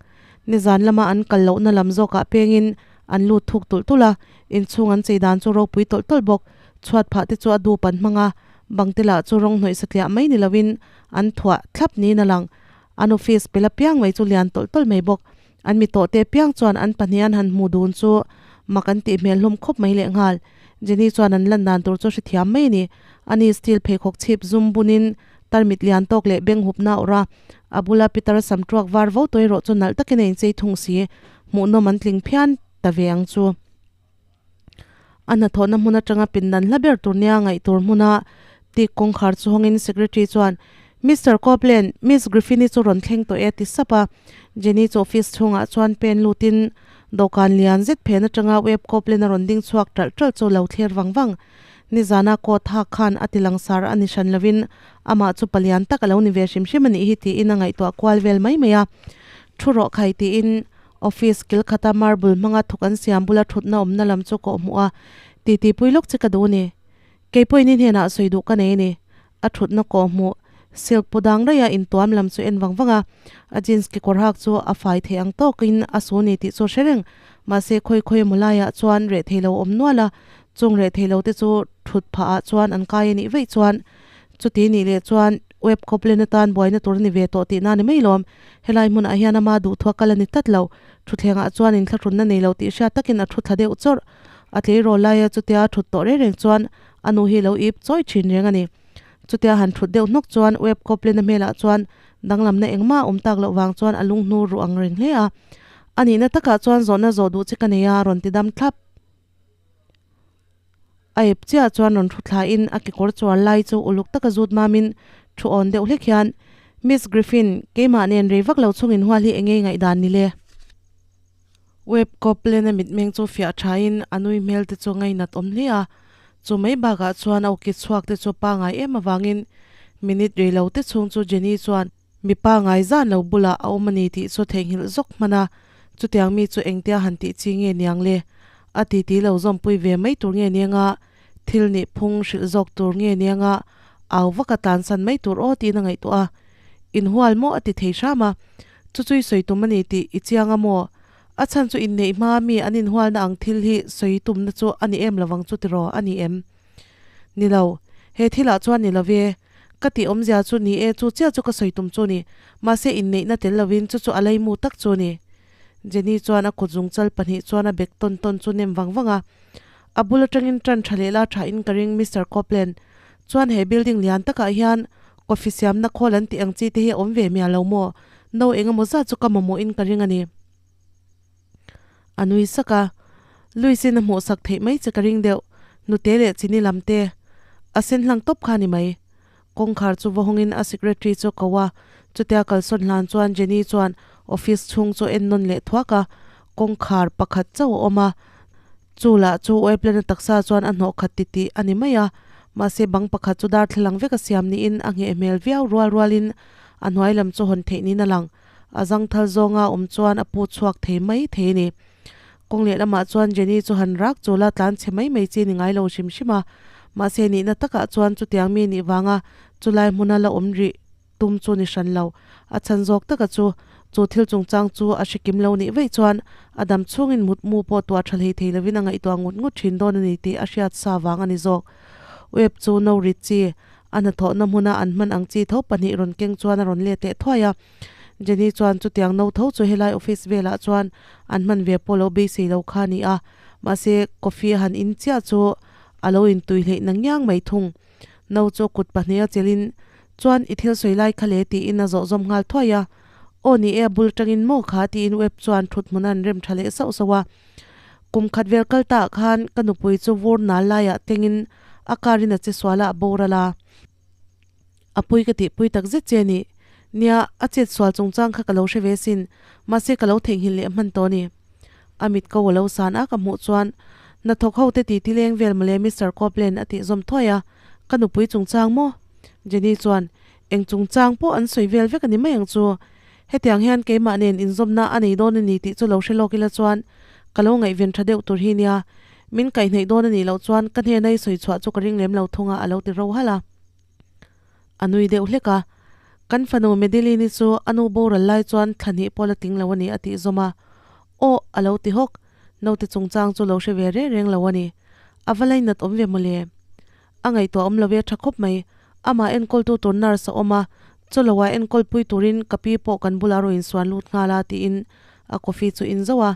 [SPEAKER 1] Nizan lama an kal lohna lam zawkah pengin an lut thuk tulh tulh a, inchhung an chei dan chu ropui tawlh tawlh bawk. Chhuat phah te chu a dup an hmang a, bangte lah chu rawng hnawih satliah mai ni loin an thuah thlap niin a lang. An office pela piang mai chu lian tawlh tawlh mai bawk. An mi tawh te piang chuan an pahnih an han hmu dun chu mak an tih hmel hlawm khawp mai lehnghal. Jenny chuan an lan dan tur chu hrethiam mai a ni. Ani steel pheikhawk chhip zum bunin tarmit lian tawk leh beng hupna awrh a, a bula pitar sam tuak var vo tawh erawh chu nalh takin a inchei thung si. Hmuhnawm an tling phian ta ve ang chu. A hnathawhna hmun atanga pindan hla ber tur nia ngaih tur hmuna tik kawngkhar chu hawngin secretary chuan, Mister Copeland, Miss Griffin-i chu rawn thleng tawh e a ti sap a. Jenny chu office chhungah chuan pen lutin dawhkan lian zet phen atanga Webb Copeland a rawn ding chhuak ṭalh ṭalh chu lo thlir vang vang. Nizana coat hak khan a ti langsar a ni hran lovin amah chu palian tak a lo ni ve hrim hrim a nih hi tiin a ngaihtuah kual vel mai mai a. Thu rawh khai tiin Office kil khata marble hmanga thawk an siam bula thutna awmna lam chu kawh hmuh a, titi pui lawk che ka duh a ni. Kei pawhin i hnenah sawi duh ka nei a ni. A thutna kawh hmuh, silk pu dang daih a intuam lam chu en vang vang a, a jeans kekawr hak chu a fai thei ang tawkin a su ni tih chu a hre reng. Mahse khawi khawi emaw laiah chuan reh thei lo a awm nual a, chung reh thei lo te chu thut phah ah chuan an kai a nih vaih chuan chuti nih leh chuan Web Copeland atan buaina tur a ni ve tawh tihna a ni mai lawm. Helai hmunah hian ama duhthua kal a ni tlat lo. Thutthlengah chuan inthlahrunna nei lo tih hriat takin a thu thla deuh chawrh. A tleirawl laia chutia a thut tawh reng reng chuan a nu hi lo ip chawi thin reng a ni. Chutia han thut deuh hnawk chuan Web Copeland-a hmelah chuan danglamna engmah a awm tak loh vang chuan a lunghnu ruh ang reng hle a. A nihna takah chuan zawhna zawh duh chi ka nei a, rawn ti dam thlap. A ep chiah chuan rawn thu thlain a kekawr chuar lai chu uluk taka zut mamin thu awn deuh hlek hian, Miss Griffin, keimah nen rei vak lo chungin hual hi engei ngaihdan ni le? Webb Copeland-a mitmeng chu fiah thain a nui hmel te chu ngainat awm hle a, chu mai bakah chuan a awki chhuak te chu pangai em avangin minute rei lo te chhung chu Jenny chuan Mipa ngaizan lo bulah a awm a ni tih chu theihnghilh zawk hman a, chutiang mi chu engtia han tih chi nge niang le? A titi lo zawmpui ve mai tur nge nianga, thil nih phung hrilh zawk tur nge nianga, au vak a tlansan mai tur aw tiin a ngaihtuah a. Inhual maw a ti thei hram a, chu chui sawi tum a ni tih i chiang a maw? A chhan chu inneih hma mi an inhualna ang thil hi sawi tumna chu a ni em lovang chu tiraw a ni em? Ni lo, he thilah chuan ni lo ve. Ka tih awmzia chu ni e, chu chiah chu ka sawi tum chu ni. Mahse inneihna tel lovin chu chu a leimu tak chu ni. Jenny chuan a kut zungchal pahnih chuan a bek tawn tawn chu nem vang vang a. A bul atangin tan tha leh la tha in ka ring Mister Copeland. Chuan he building lian takah hian coffee siamna khawl an tih ang chi te hi a awm ve miah lo maw? No engemaw zat chu ka mamawh in ka ring a ni. A nui sak a, Louis-in a hmuh sak theih mai che ka ring deuh, nute leh chini lam te. A sen hlang tawp kha a ni mai. Kawngkhar chu va hawngin a secretary chu a ko a, chutia kalsawn hlan chuan Jenny chuan office chhung chu en nawn leh thuak a, kawngkhar pakhat chauh a awm a, chu lah chu airplane-a taksa chuan a hnawh khat titih a ni mai a, mahse bang pakhat chu darthlalang vek a siam niin a ngheh hmel viau rual rualin a hnuai lam chu hawn theih niin a lang. A zangthal zawnga awm chuan a pu chhuak thei mai thei a ni. Kawng leh lamah chuan Jenny chu han rak chul a, tlan chhe mai mai chi ni ngai lo hrim hrim a. Mahse nihna takah chuan chutiang mi nih vanga chulai hmuna la awm rih tum chu ni hran lo. A chhan zawk taka chu, chu thil chungchang chu a hre kim lo nih vaih chuan a dam chhungin mutmu pawh tuah tha hlei thei lovin a ngaihtuah ngut ngut thin dawn a ni tih a hriat sa vang a ni zawk. Webb chu no rit chi, a hnathawhna hmuna an hman ang chi tho pahnih rawn keng chuan a rawn let leh thuai a. Jenny chuan chutiang no tho chu helai office velah chuan an hman ve pawh lo beisei lo kha a ni a, mahse coffee a han in chiah chu a lo intui hleih na ngiang mai thung. No chu kut pahnih a chelhin chuan i thil sawi lai kha le tiin a zawh zawm nghal thuai a. Aw ni e a bul tangin maw kha tiin Webb chuan thut hmun a an rem tha leh sauh sauh a. Kum khat vel kal ta ah khan ka nupui chu vur nal laiah tlengin a car in a che sual a a boral a. A pui ka tihpui tak zet che a ni. Nia, a chet sual chungchang kha ka lo hre ve sin, mahse ka lo theihnghilh leh hman tawh a ni. A mit ko a lo san a ka hmuh chuan, Hnathawk ho te titi leng vel mawle Mister Copeland a tih zawm thuai a, ka nupui chungchang maw? Jenny chuan, Eng chungchang pawh an sawi vel vek a ni mai ang chu. Hetiang hian keimah nen inzawmna a nei dawn a ni tih chu lo hre lawk ila chuan ka lo ngaihven tha deuh tur hi nia. Min kaihhnaih dawn a nih loh chuan ka hnena i sawi chhuah chu ka ring lem lo thung a, a lo ti ro halh a. A nui deuh hlek a, Kan fanu Madeline-i chu a nu boral lai chuan thla hnih pawh la tling lo a ni a tih zawm a. Aw, a lo ti hawk. Naute chungchang chu lo hre ve reng reng lo a ni. A va lainat awm ve mawle. A ngaihtuah awm lo e tha khawp mai. Amah enkawltu tur nurse a awm a, chawlawah enkawlpui turin ka pi pawh kan bulah rawn insuan lut nghal a tiin. A coffee chu in zauh a,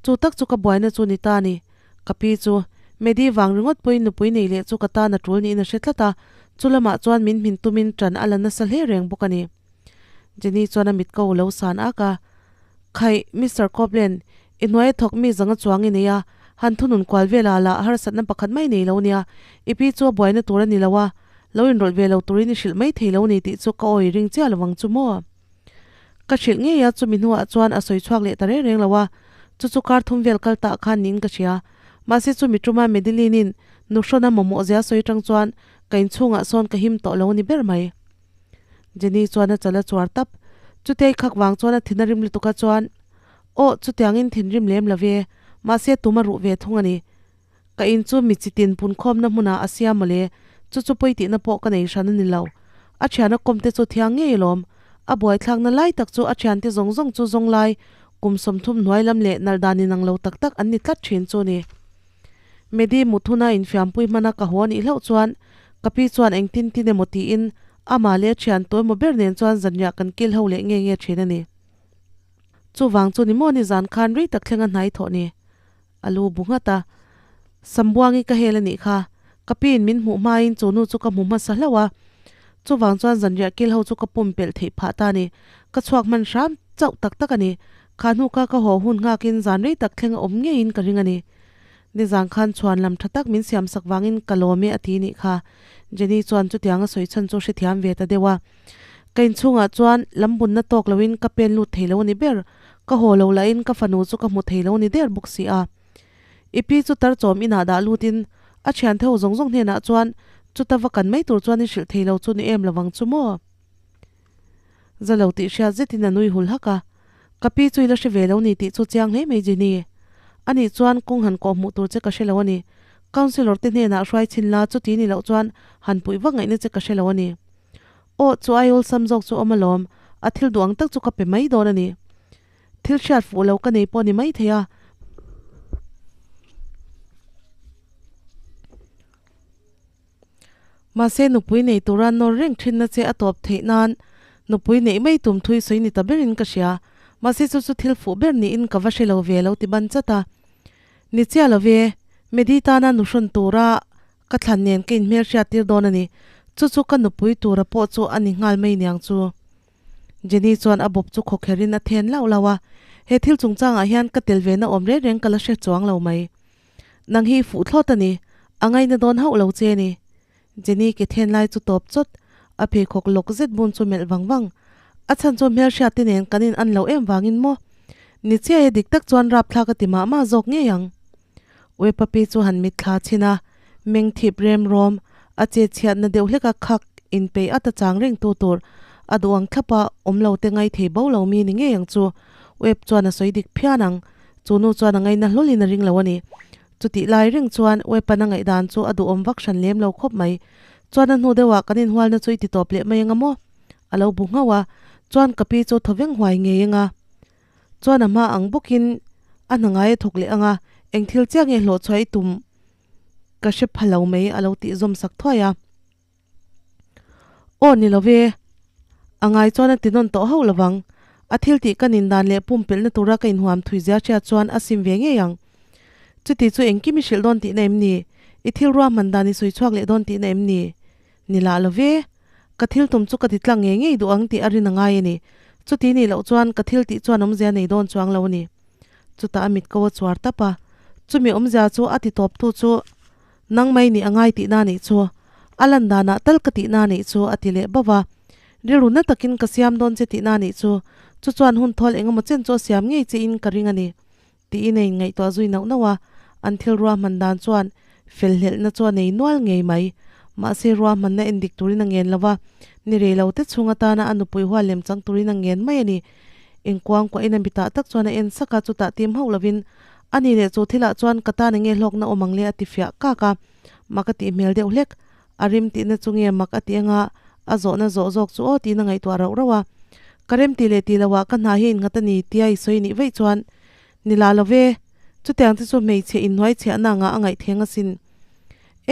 [SPEAKER 1] chu tak chu ka buaina chu ni ta ni. Ka pi chu Medi vang ringawt pawhin nupui nei leh chu ka tan a tul niin a hre tlat a, chu lamah chuan min hmin tumin ṭan a la nasa hle reng bawk a ni. Jenny chuan a mit ko lo san ak a, Khaih, Mister Copeland, i hnuaia thawk mi zanga chuang i nei a, han thunun kual velah lah harsatna pakhat mai nei lo nia, i pi chu a buaina tur a ni lo a, lo inrawlh ve lo turin i hrilh mai thei lo ni tih chu ka awi ring chiah lovang chu maw? Ka hrilh ngei a, chumi hnuah chuan a sawi chhuak leh ta reng reng lo a, chu chu kar thum vel kal tah khan niin ka hria. Mahse chumi tuma Madeline-in nuhrawn a mamawh zia sawi atang chuan ka inchhungah sawn ka him tawh lo ni ber mai. Jenny chuan a chal a chuar tap. Chutei khak vang chuan a thin a rim lutuk a chuan, Aw, chutiangin thinrim lem lo ve, mahse tum a ruh ve thung a ni. Ka in chu mi chitin punkhawmna hmunah a siam mawle, chu chu pawi tihna pawh ka nei hran a ni lo. A thiana kawmte chu thiang ngei alawm. A buaithlakna lai tak chu a thiante zawng zawng chu zawng lai kum 30 hnuai lam leh nalh dan inang lo tak tak an ni tlat thin chu ni. Medi Muthuna infiampui hmana ka haw anih hlauh chuan ka pi chuan engtin tin emaw tiin amah leh a thian tu emaw ber nen chuan zanriah kan kil ho leh nge nge thin a ni. Chuvang chu ni maw ni zan khan rei tak thleng a hnai thawh ni. A lu bu nghat a, Sambuangi ka hel a nih kha, ka piin min hmuh hmain chu nu chu ka hmu hmasa hlauh a. Chuvang chuan zanriah kil ho chu ka pumpelh theih phah ta a ni. Ka chhuak hman hram chauh tak tak a ni. Kha hnu kha ka haw hun nghakin zan rei tak thleng a awm ngeiin ka ring a ni. Nizan khan chhuan lam tha tak min siam sak vangin ka lawm e a ti nih kha. Jenny chuan chutiang a sawi chhan chu hrethiam ve ta deuh a. Ka inchhungah chuan lam bunna tawk loin ka pen lut thei lo a ni ber. Ka haw lo lahin ka fanu chu ka hmu thei lo ni der bawk si a. I pi chu tar chawm inah dah lutin a thian theu zawng zawng hnenah chuan chuta va kan mai tur chuan i hrilh thei lo chu ni em lovang chu maw? Za lo tih hriat zetin a nui hul hak a. Ka pi chu i la hre ve lo ni tih chu chiang hle mai Jenny. Anih chuan kawng han kawh hmuh tur che ka hre lo a ni. Councillor te hnenah hruai chhin la chuti ni loh chuan han puih vak ngaihna che ka hre lo a ni. Aw, chu ai awlsam zawk chu awm alawm, a thil duh ang tak chu ka pe mai dawn a ni. Thil hriat fuh lo ka nei pawh ni mai thei a. Mahse nupui nei tura nawr reng thinna che a tawp theih nan nupui neih mai tum thui sawi ni ta berin ka hria. Mahse chu chu thil fuh ber niin ka va hre lo ve lo ti ban chat a. Ni chiah lo ve, Medi tana nuhrawn tura Ka thlan nen ka inhmel hriat tir dawn a ni. Chu chu ka nupui tura pawh chu a ni nghal mai niang chu. Jenny chuan a bawp chu khawkher in a then lauh lauh a. He thil chungchangah hian ka tel ve na awm reng reng ka la hre chuang lo mai. Nang hi i fuh thlawt a ni. A ngaina dawn hauh lo che ni. Jenny ke then lai chu tawp chawt. A pheikhawk lawk zet bun chu melh vang vang. A chhan chu hmelhriat te nen kan in an loh em vangin maw? Ni chiai a dik tak chuan rapthlak a ti mah mah zawk ngei ang. Wepapi chu han mitthla chhin a, meng thip rem rawm, a che chhiatna deuh hlek a khak inpeih at a chang reng tu tur a duh ang thlap a, awm lo te ngai thei bo lo mi ni ngei ang chu. Web chuan a sawi dik phian ang, chu nu chuan a ngaina hlawlin a ring lo a ni. Chutih lai reng chuan Wepan a ngaihdan chu a duhawm vak hran lem lo khawp mai. Chuan a hnu deuhah kan inhualna chu i ti tawp leh mai anga maw? A lo bu nghauh a, chuan ka pi chu thawveng huai ngei anga. Chuan a hma ang bawkin a hna ngai a thawk leh ang a, eng thil chiah nge hlawh chhuah i tum ka hre pha lo mai a lo tih zawm sak thuai a. Aw ni lo ve, a ngai chuan a ti nawn tawh hauh lovang. A thil tih ka nin dan leh pumpelhna tura ka inhuam thui zia hriat chuan a sim ve ngei ang. Chuti chu engkim i hrilh dawn tihna em ni? I thil ruahman dan i sawi chhuak leh dawn tihna em ni? Ni lah lo ve. Ka thil tum chu ka ti tlang ngei ngei duh ang tih a rin a ngai a ni. Chuti nih loh chuan ka thil tih chuan awmzia nei dawn chuang lo a ni. Chutah a mit ko a chuar tap a. Chumi awmzia chu a ti tawp tu chu nang mai nih a ngai tihna nih chu. A lan danah tal ka tihna nih chu a ti leh bauh a. Rilru na takin ka siam dawn che tihna nih chu. Chu chuan hun thawl eng emaw chen chu a siam ngei che in ka ring a ni. Tiin a inngaihtuah zui nauh nauh a, an thil ruahman dan chuan felhlelhna chu a nei nual ngei mai. Mahse ruahmanna en dik turin a ngen lo va, ni rei lo te chhung atana a nupui hual lem chang turin a ngen mai a ni. Engkuang kuahin a mitah tak chuan a en sak a, chutah tim hauh lovin, A ni leh chu thilah chuan ka tan enge hlawkna awm ang le a ti fiah kak a, mak a tih hmel deuh hlek. A rim tihna chu nge mak a ti anga a zawhna zawh zawk chu aw tiin a ngaihtuah rauh rauh a. Ka rem tih leh tih loah ka hna hi a innghat a ni tia i sawi nih vaih chuan ni lah lo ve, chutiang te chu hmeichhe inhnuai chhiahna angah a ngaih theng asin.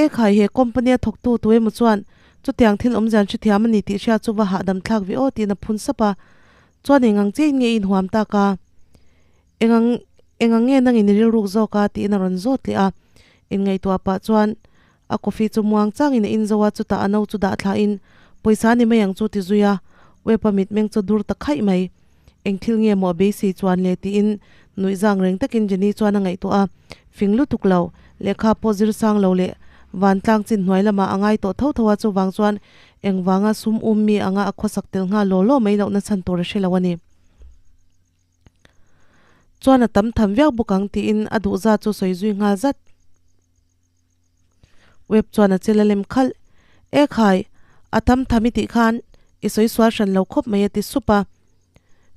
[SPEAKER 1] E khai he company a thawktu tu emaw chuan chutiang thil awmzian hrethiam a ni tih hriat chu va hahdam thlak ve aw tiin a phun sap a. Chuan eng ang chiahin nge i inhuam tak a? Engang engang nge nangin i rilruk zawk a? tiin a rawn zawt leh a. Inngaihtuah pah chuan a coffee chu muang changin a in zo a, chutah a no chu dah thlahin, Pawisa ni mai ang chu ti zui a, Webb-a mitmeng chu dur ta khaih mai. Eng thil nge maw a beisei chuan le tiin nuih zang reng takin Jenny chuan a ngaihtuah a, fing lutuk lo, lehkha pawh zir sang lo leh vantlang chin hnuai lamah a ngai tawh tho tho a, chuvang chuan engvanga sum um mi anga a khawsak tel nghal law law mai lohna chhan tur a hre lo a ni. Chuan a tam tham viau bawk ang tiin a duh zat chu sawi zui nghal zat. Web chuan a chil a lem khalh. E khai, a tam tham i tih khan i sawi sual hran lo khawp mai a ti sup a.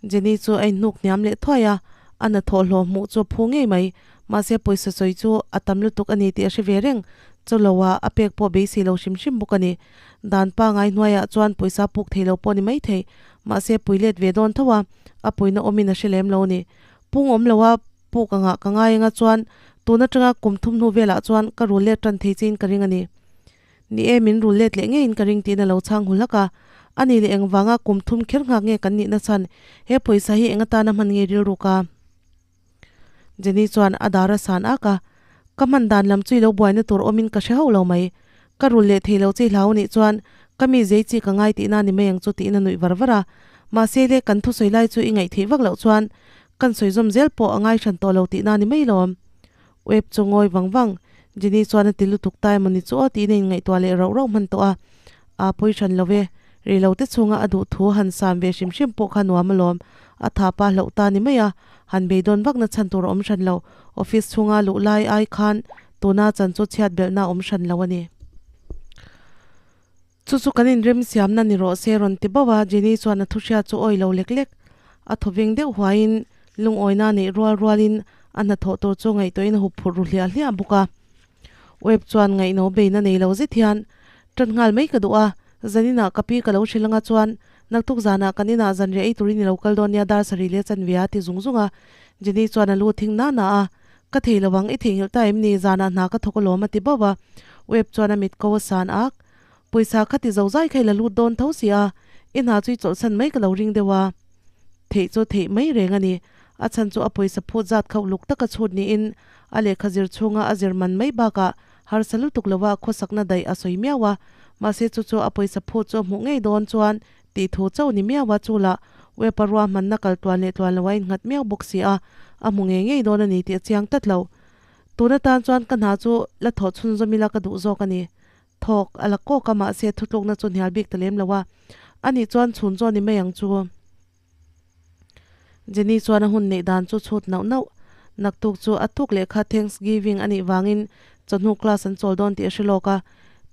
[SPEAKER 1] Jenny chu a inhnuk hniam leh thuai a, a hnathawh hlawh hmuh chu a phu ngei mai. Mahse pawisa sawi chu a tam lutuk a ni tih a hre ve reng. Chawlloa a pek pawh beisei lo hrim hrim bawk a ni. Dan pangai hnuaiah chuan pawisa puk thei lo pawh ni mai thei. Mahse pui let ve dawn tho a, a puina awmin a hre lem lo a ni. Pung awm loa puk angah ka ngai anga chuan tun atanga kum thum hnu velah chuan ka rul let tan thei chiin ka ring a ni. Ni e, min rul let leh ngeiin ka ring tiin a lo chhang hu hlak a. A ni leh engvanga kum thum kher nghak nge kan nihna chhan he pawisa hi eng atana hman nge rilruk a? Jenny chuan a dar a san ak a, Ka hman dan lam chu i lo buaina tur awmin ka hre hauh lo mai. Ka rul leh thei lo che i hlau anih chuan ka mi zei chi ka ngai tihna ni mai ang chu tiin a nuih var var a. Mahse le kan thusawi lai chu i ngaih theih vak loh chuan kan sawi zawm zel pawh a ngai hran tawh lo tihna ni mai lawm. Web chu ngawi vang vang. Jenny chuan a ti lutuk ta emaw ni chu aw tiin a inngaihtuah leh rauh rauh hman tawh a. Aa pawi hran lo e. Rei lo te chhunga a duh thu han sam ve hrim hrim pawh kha nuam alawm. A tha pa hlauh ta ni mai a, han beidawn vakna chhan tur a awm hran lo. Office chhunga luh lai ai khan tuna chan chu chhiat belhna a awm hran lo a ni. Chu chu kan inremsiamna ni rawh se rawn ti bauh a, Jenny chuan a thuhriat chu awi lo lek lek. A thawveng deuh huaiin lungawina neih rual rualin a hnathawh tur chu ngaihtuahin a hup phurh ru hliah hliah bawk a. Web chuan ngaihno beina nei lo zet hian ṭan nghal mai ka duh a, zaninah ka pi ka lo hrilh anga chuan naktuk zanah kan inah zanriah ei turin i lo kal dawn nia dar sarih leh chanve a ti zung zung a. Jenny chuan a lu thing na na a, Ka thei lo ang, i theihnghilh ta em ni, zanah hna ka thawk alawm a ti bauh a. Web chuan a mit ko a san ak, Pawisa kha ti zo zai kha i la lut dawn tho si a, i hna chu i chawlhsan mai ka lo ring deuh a. Theih chu theih mai reng a ni. A chhan chu a pawisa phut zat khauh luk taka chhut niin a lehkha zir chhunga a zir man mai bakah harsa lutuk lova khawsakna daih a sawi miau a. Mahse chu chu a pawisa phut chu a hmuh ngei dawn chuan tih thu chauh ni miau a, chu lah web a ruahmanna kal tluan leh tluan lo a innghat miau bawk si a, a hmu ngei ngei dawn a ni tih a chiang tlat lo. Tun atan chuan ka hna chu la thawh chhunzawm ila ka duh zawk a ni. Thawk a la kawk a mahse thutlukna chu hnial bik ta lem lo a, ani chuan chhun chu a ni mai ang chu. Jenny chuan a hun neih dan chu chhut nauh nauh. Naktuk chu a tuk leh kha Thanksgiving a nih vangin chawhnu class an chawl dawn tih a hre lawk a,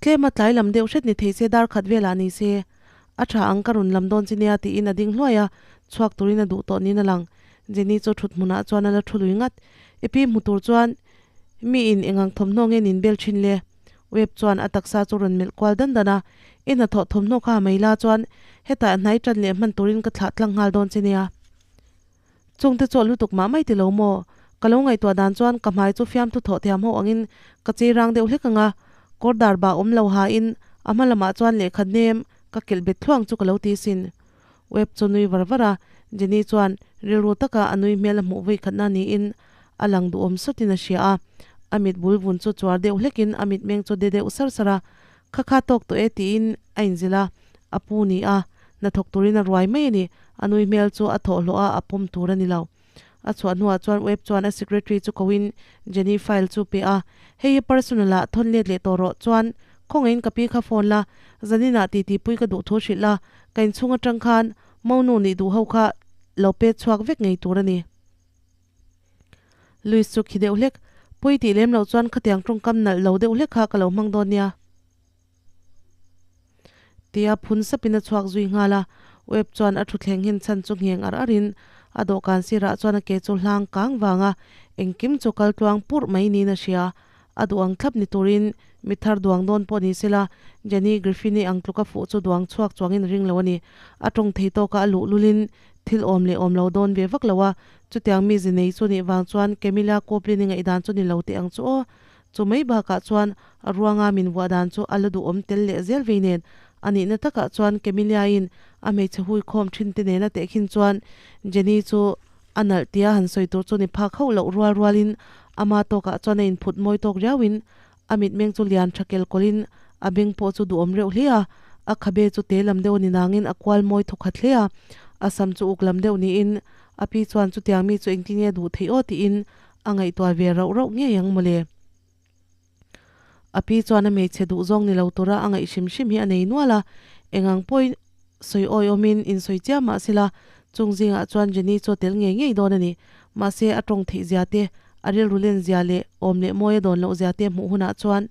[SPEAKER 1] tlem a tlai lam deuh hret ni thei se dar khat velah ni se a tha ang ka rawn lam dawn chi nia tiin a ding hluai a, chhuak turin a duh tawh niin a lang. Jenny chu thut hmunah chuan a la thu lui ngat. I pi hmu tur chuan miin engang thawmhnaw nge nin bel thin le? Web chuan a taksa chu rawn melh kual dan dan a, I hnathawh thawmhnaw kha mai la chuan hetah hnai tan leh hman turin ka thlah tlang nghal dawn che nia. Chungte chu a lutuk mah mai ti lo maw? Ka lo ngaihtuah dan chuan ka hmai chu fiamthu thawh thiam ho angin ka chei rang deuh hlek ang a, kawr dar bah awm lo hain a hma lamah chuan lehkha hnem ka kelh bet thluang chu ka lo ti sin. Web chu nui var var a, Jenny chuan rilru taka a nui hmel a hmuh vawi khatna niin a lang duhawm sawtin a hria a, a mit bul vun chu chuar deuh hlekin a mitmeng chu de deuh sar sar a, Kha kha tawk tawh e tiin a inzilh a, a pu ni a, hnathawk turin a ruai mai a ni, a nui hmel chu a thawhhlawh a, a pawm tur a ni lo. A chhuah hnuah chuan Webb chuan a secretary chu koin Jenny file chu pe a, Hei hi personal ah thawn let leh tawh rawh, chuan khawngaihin ka pi kha phone la, zaninah titi pui ka duh thu hrilh la, ka inchhung atang khan monu nih duh ho kha lo pet chhuak vek ngei tur a ni. Louis chu khi deuh hlek, Pui tih lem loh chuan khatiang tawngkam nalh lo deuh hlek kha ka lo hmang dawn nia. Tia phun sapin a chhuak zui nghal a, Webb chuan a thutthleng hin chhan chu ngheng ar arin a dawhkan sirah chuan a ke chu hlang kang vang a, engkim chu kal tluang purh mai niin a hria. A duh ang thlap ni turin mi thar duang dawn pawh ni sela, Jenny Griffin-i ang tluka fuh chu duang chhuak chuangin a ring lo a ni. A tawng thei tawka a luh lulin thil awm leh awm lo dawn ve vak lo a, chutiang mi zi nei chu nih vang chuan Camilla Coplin-i ngaihdan chu ni lo teh ang chu aw. Chu mai bakah chuan a ruanga min vuah dan chu a la duhawm tel leh zel vei nen, a nihna takah chuan Camilla-in a hmeichhe hui khawm thin te nena tehkhin chuan Jenny chu. A nalh tia han sawi tur chu ni phak hauh loh rual rualin ama tawkah chuan a inphut mawi tawk riauin a mitmeng chu lian tha kel kawlhin a beng pawh chu duhawm reuh hle a, a khabe chu te lam deuh a ni nangin a kual mawi thawkhat hle a, a sam chu uk lam deuh niin a pi chuan chutiang mi chu engtin nge duh theih aw tiin a ngaihtuah ve rauh rauh ngei ang mawle. A pi chuan a hmeichhe duh zawng ni lo tura a ngaih hrim hrim hi a nei nual a, eng ang pawhin sawi awiawmin insawi chiam mah sela, chung zingah chuan Jenny chu a tel ngei ngei dawn a ni. Mahse, a tawng theih zia te, a rilru len zia leh awm leh mawi a dawn loh zia te hmuh hunah chuan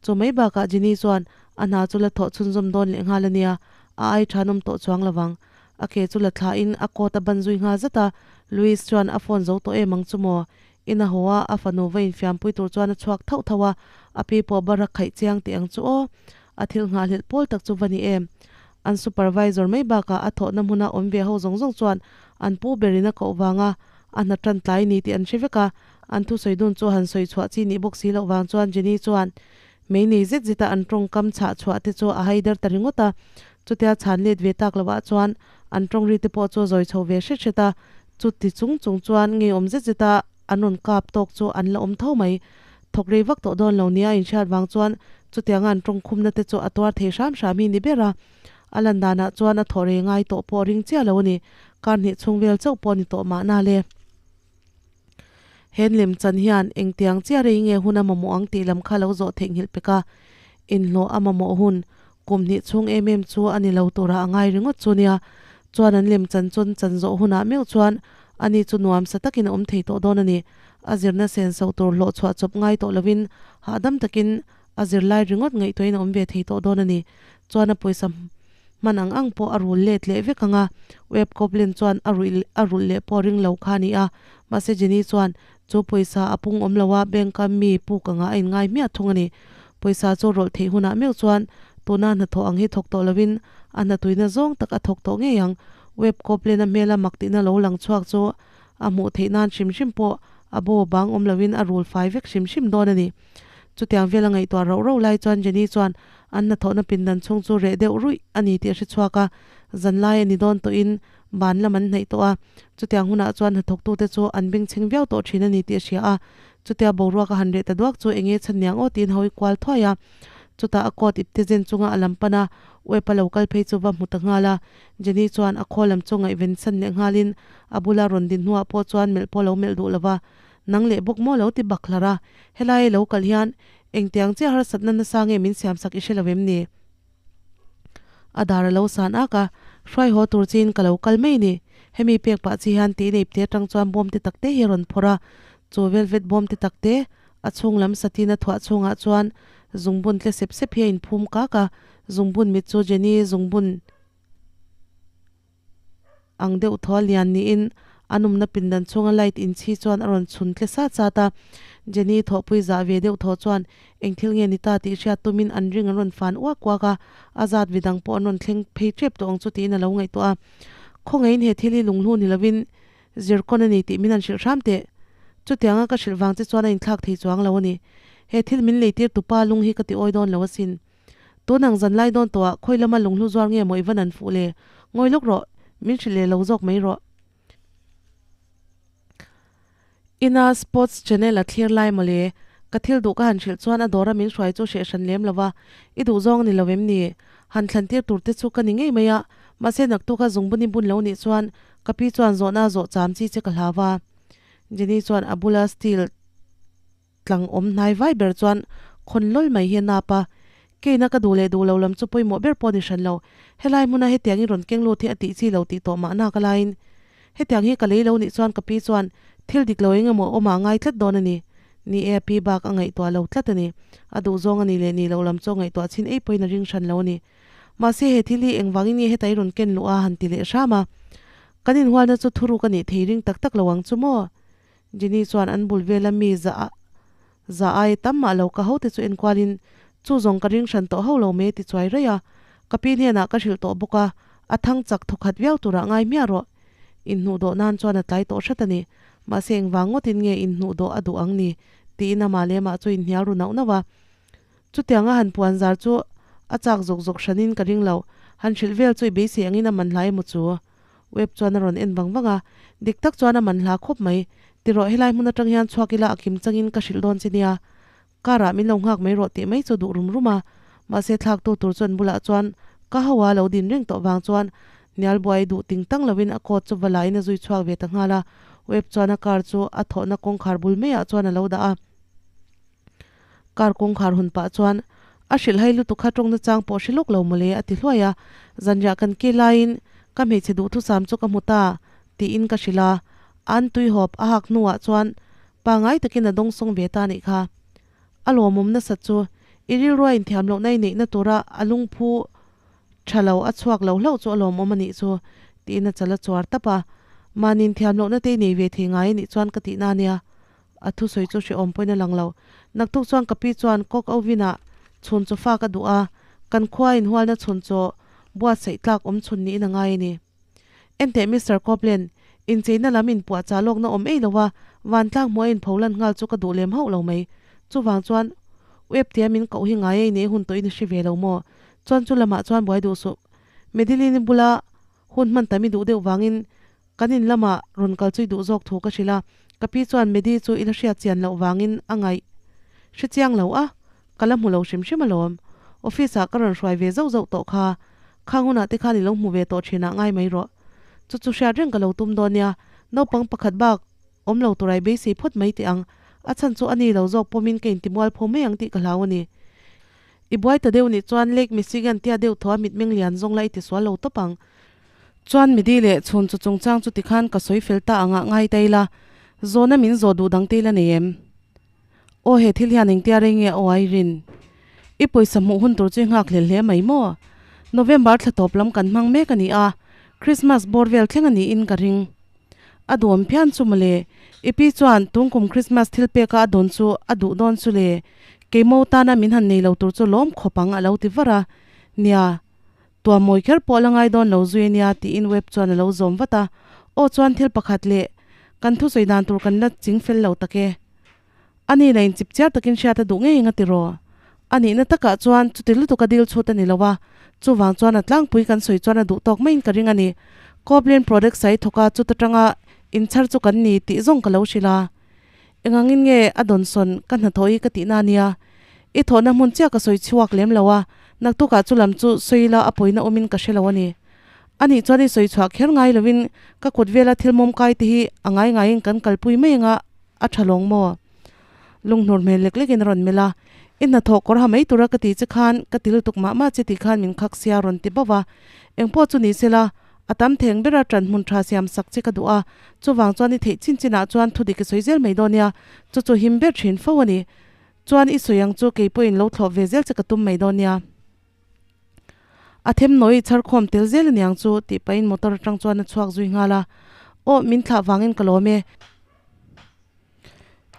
[SPEAKER 1] chu mai bakah Jenny chuan a hna chu la thawh chhunzawm dawn leh nghal a nia, a ai thanawm tawh chuang lovang. A ke chu la thlahin a coat a ban zui nghal zat a, Louis chuan a phone zo tawh em ang chu maw? In a haw a, a fanu va infiampui tur chuan a chhuak thauh thauh a, a pi pawh bar a khaih chiang teh ang chu aw. A thil nghahhlelh pawl tak chu va ni em. An supervisor mai bakah a thawhna hmuna awm ve ho zawng zawng chuan an pu berin a koh vanga a hna tan tlai ni tih an hre vek a, an thusawi dun chu han sawi chhuah chi nih bawk si loh vang chuan Jenny chuan mei nei zet zeta an tawngkam chhah chhuah te chu a hai der ta ringawt a, chutia chhan let ve tak lovah chuan an tawng ri te pawh chu a zawi chho ve hret hret a, Chuti chung chung chuan ngeiawm zet zeta an rawn kap tawk chu an la awm tho mai. Thawk rei vak tawh dawn lo nia inhriat vang chuan chutianga an tawngkhumna te chu a tuar thei hram hram hi ni ber a. A lan danah chuan a thawh rei ngai tawh pawh ring chiah lo a ni. Kar hnih chhung vel chauh pawh a ni tawh mahna le. Hen lem chan hian engtiang chiah rei nge hun a mamawh ang tih lam kha lo zawh theihnghilh pek a. Inhlawh a mamawh hun Kum hnih chhung em em chu a ni lo turah a ngai ringawt chu nia. Chuan an lem chan chun chan zawh hunah meuh chuan ani chu nuam sa takin a awm thei tawh dawn a ni. A zirna sen so tur hlawh chhuah chawp ngai tawh lovin hahdam takin a zirlai ringawt ngaihtuahin a awm ve thei tawh dawn a ni. Chuan a pawisa hman ang ang pawh a rul let leh vek ang a. Web Copeland chuan a ruih a rulh leh pawh ring lo kha a ni a. Mahse Jenny chuan chu pawisa a pung awm lo a, bank a mi puk angah a inngai hmiah thung a ni. Pawisa chu rawlh theih hunah meuh chuan tuna hnathawh ang hi thawk tawh lovin a hnatuina zawng tak a thawk tawh ngei ang. Web Copeland a hmela mak tihna lo lang chhuak chu a hmuh theih nan hrim hrim pawh a bo bang awm lovin a rul fai vek hrim hrim dawn a ni. Chutiang vela ngaihtuah rauh rauh lai chuan Jenny chuan an hnathawhna pindan chhung chu reh deuh ruih a ni tih a hre chhuak a, zanlai a ni dawn tawhin ban lam an hnaih tawh a, chutiang hunah chuan hnathawktute chu an bengchheng viau tawh thin a ni tih a hria a. Chutia boruak a han reh ta duak chu enge chhan niang aw tiin hawi kual thuai a. Chutah a coat ipte zen chunga a lam pan a, Webb a lo kal phei chu va hmu ta nghal a. Jenny chuan a khaw lam chu ngaihven san leh nghalin a bula rawn din hnuah pawh chuan melh pawh a lo melh duh lo va. Nang leh bawk maw lo ti bak hlar a. Helai lo kal hian engtiang chiah harsatna nasa nge min siamsak i hre lo em ni? A dar a lo san ak a, hruai haw tur chiin ka lo kal mai ni. Hemi pek pah chi hian tih neipte atang chuan bawm te takte hi a rawn phawrh a, chu velvet bawm te takte a chhung lam satin a thuah chhungah chuan zungbun tle sep sep hi a inphum kak a, zungbun mit chu Jenny zungbun ang deuh thaw lian niin a numna pindan chhunga light inchhi chuan a rawn chhun tle sat sat a. Jenny thawhpui zah ve deuh thaw chuan eng thil nge ni ta tih hriat tumin an ring an rawn fan uak uak a, a zat vi dang pawh an rawn thleng phei tep tawh ang chu tiin a lo ngaihtuah a. Khawngaihin he thil hi lunghlu ni lovin zirkawn a ni tih min han hrilh hram teh. Chutianga ka hrilh vang che chuan a inthlak thei chuang lo a ni. He thil min leitir tupa lung hi ka ti awi dawn lo asin. Tun ang zan lai dawn tawhah khawi lama lunghlu zuar nge maw i van an fuh le? Ngawi lawk rawh, min hrilh leh lo zawk mai rawh. Ina Sports Channel a thlir lai mawle, ka thil duh ka han hrilh chuan a dawra min hruai chu hreh hran lem lo va, i duh zawng a ni lo em ni? Han thlan tir tur te chu ka ni ngei mai a, mahse naktuka zungbun i bun lo nih chuan ka pi chuan zawhna a zawh cham chi che ka hlau va. Jenny chuan a bula steel. Tlang awm hnai vai ber chuan khawn lawl mai hi a nap a, Keina ka duh leh duh lo lam chu pawimawh ber pawh a ni hran lo. Helai hmuna hetiang i rawn keng lut hi a tih chi lo tih tawh mahna ka laiin hetiang hi ka lei lo nih chuan ka pi chuan thil dik lo eng emaw awmah a ngai tlat dawn a ni. Ni e, a pi bak a ngaihtuah lo tlat a ni. A duh zawng a ni leh nih loh lam chu a ngaihtuah chhin ei pawhin a ring hran lo a ni. Mahse he thil hi engvangin nge heta i rawn ken luh a han ti leh hram a. Kan inhualna chu thuruk a nih thei ring tak tak lo ang chu maw? Jenny chuan an bul vela mi za za ai tam mah lo ka hote chu enkualin chu zawng ka ring hran tawh ho lo mai a ti chuai raih a. Ka pi hnenah ka hrilh tawh bawk a, a thang chak thawkhat viau turah ngai hmiah rawh. Inhnuh dawh nan chuan a tlai tawh hrat a ni. Mahse engvang ngawtin nge inhnuh dawh a duh ang ni? tiin amah leh amah chu inhnial ru nauh nauh a. Chutianga han puan zar chu a chak zawk zawk hranin ka ring lo. Han hrilh vel chu i beisei angin a man hlai emaw chu? Webb chuan a rawn en vang vang a, Dik tak chuan a man hla khawp mai. Ti rawh, helai hmun atang hian chhuak ila a kim changin ka hrilh dawn che nia. Car ah min lo nghak mai rawh tih mai chu duh rum rum a. Mahse thlaktu tur chuan bulah chuan ka ho a lo din reng tawh vang chuan hnial buai duh ting tang lovin a coat chu va la in a zui chhuak ve ta nghal a. Webb chuan a car chu a thawhna kawngkhar bul maiah chuan a lo dah a. Car kawngkhar hun pah chuan a hrilh hai lutuk kha tawngna chang pawh hre lawk lo mawle a ti hluai a, zanriah kan ke laiin ka hmeichhe duhthusam chu ka hmu ta tiin ka hrilh a, an tuihawp a hak hnuah chuan pangai takin a dawngsawng ve ta nih kha. A lawmawm nasat chu i rilrua inthiam lohna i neihna tura a lungphu tha lo a chhuak lo hlauh chu a lawmawm a nih chu tiin a chal a chuar tap a, mahni inthiam lohna te i nei ve thei ngai a nih chuan ka tihna a nia. A thusawi chu hrehawm pawhin a lang lo. Naktuk chuan ka pi chuan Kawk Ovinah chhun chaw fa ka duh a, kan khua inhualna chhun chaw buatsaih tlak awm chhun niin a ngai a ni. Enteh Mister Copeland, incheina lam inpuahchah lawkna awm ei lo a, vantlang hmuh a inpholan nghal chu ka duh lem hauh lo mai. Chuvang chuan Webb tia min koh hi ngai a inei hun tawhin a hre ve lo maw? Chuan chu lamah chuan buai duh suh. Madeline-i bula hun hman tam i duh deuh vangin Kan in lamah rawn kal chui duh zawk thu ka hrilh a, ka pi chuan Medi chu i la hriat chian loh vangin a ngaih hre chiang lo a, ka la hmu lo hrim hrim alawm. Office ah ka rawn hruai ve zauh zauh tawh kha, khang hunah te khan i lo hmu ve tawh thinah ngai mai rawh. Chu chu hriat reng ka lo tum dawn nia, naupang pakhat bak awm lo turai beisei phawt mai teh ang, a chhan chu a ni lo zawk pawmin ka intimual pho mai ang tih ka hlau a ni. I buai ta deuh nih chuan Lake Michigan tia deuh thaw a mitmeng lian zawng la i tisual lo tawp ang. Chuan midi leh chhun chu chungchang chu tikhan ka sawi fel ta angah ngai ta ila, zawhna min zawh duh dang te ila nei em? Aw he thil hian engtia rei nge aw Irene? I pawisa hmuh hun tur chu i nghak hlel hle mai maw? November thla tawp lam kan hmang mek a ni a, Christmas bawr vel thleng a niin ka ring. A duam phian chu mawle, i pi chuan tungkum Christmas thil peka a dawn chu a duh dawn chu le, keimo tana min han nei lo tur chu lawm khawp ang a lo ti var a, nia, Tua mawi kher pawh la ngai dawn lo zui ania tiin Webb chuan a lo zawm vat a. Aw chuan thil pakhat leh kan thusawi dan tur kan la ching fel lo tak e. Ani la inchip chiar takin hriat a duh ngei eng a tiraw? A nihna takah chuan chuti lutuk a dil chhut a ni lo a, chuvang chuan a tlangpui kan sawi chuan a duh tawk maiin ka ring a ni. Copeland Products a i thawk a, chuta tanga inchhar chu kan ni tih zawng ka lo hrilh a. Engangin nge a dawnsawn ka hnathawh hi ka tihna ania. I thawhna hmun chiah ka sawi chhuak lem lo a, naktukah chu lam chu sawi ila a pawina awmin ka hre lo a ni. Anih chuan i sawi chhuah kher ngai lovin ka kut vela thil mawm kai te hi a ngai ngaiin kan kalpui mai anga a tha lawng maw? Lunghnur hmel lek lekin a rawn melh a, I hnathawh kawr ha mai tura ka tih che khan ka ti lutuk mah mah che tih khan min khak sia rawn ti bauh a. Engpawh chu ni sela, A tam theng bera ṭan hmun ṭha siam sak che ka duh a, chuvang chuan i theih chin chinah chuan thu dik i sawi zel mai dawn nia, chu chu him ber ṭhin fo a ni. Chuan i sawi ang chu kei pawhin lo thlawh ve zel che ka tum mai dawn nia. A them nawi i chhar khawm tel zel a niang chu, tih pahin motor aṭang chuan a chhuak zui nghal a. Aw, min thlah vangin ka lawm e.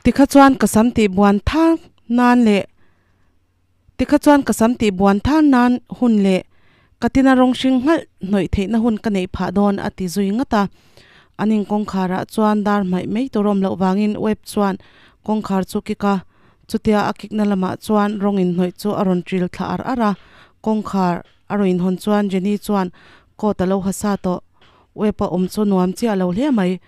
[SPEAKER 1] Tikha chuan ka sam tih buan thang nan leh. Tikha chuan ka sam tih buan thar nan hun leh ka tina rawng hring nghalh hnawih theihna hun ka neih phah dawn a ti zui ngat a. An in kawngkharah chuan dar hmaih mai tur awm loh vangin Webb chuan kawngkhar chu kik a, chutia a kikna lamah chuan rawng inhnawih chu a rawn ṭil thla ar ar a. Kawngkhar a rawn inhawn chuan Jenny chuan coat a lo ha sa tawh. Webb a awm chu nuam chiah lo hle mai.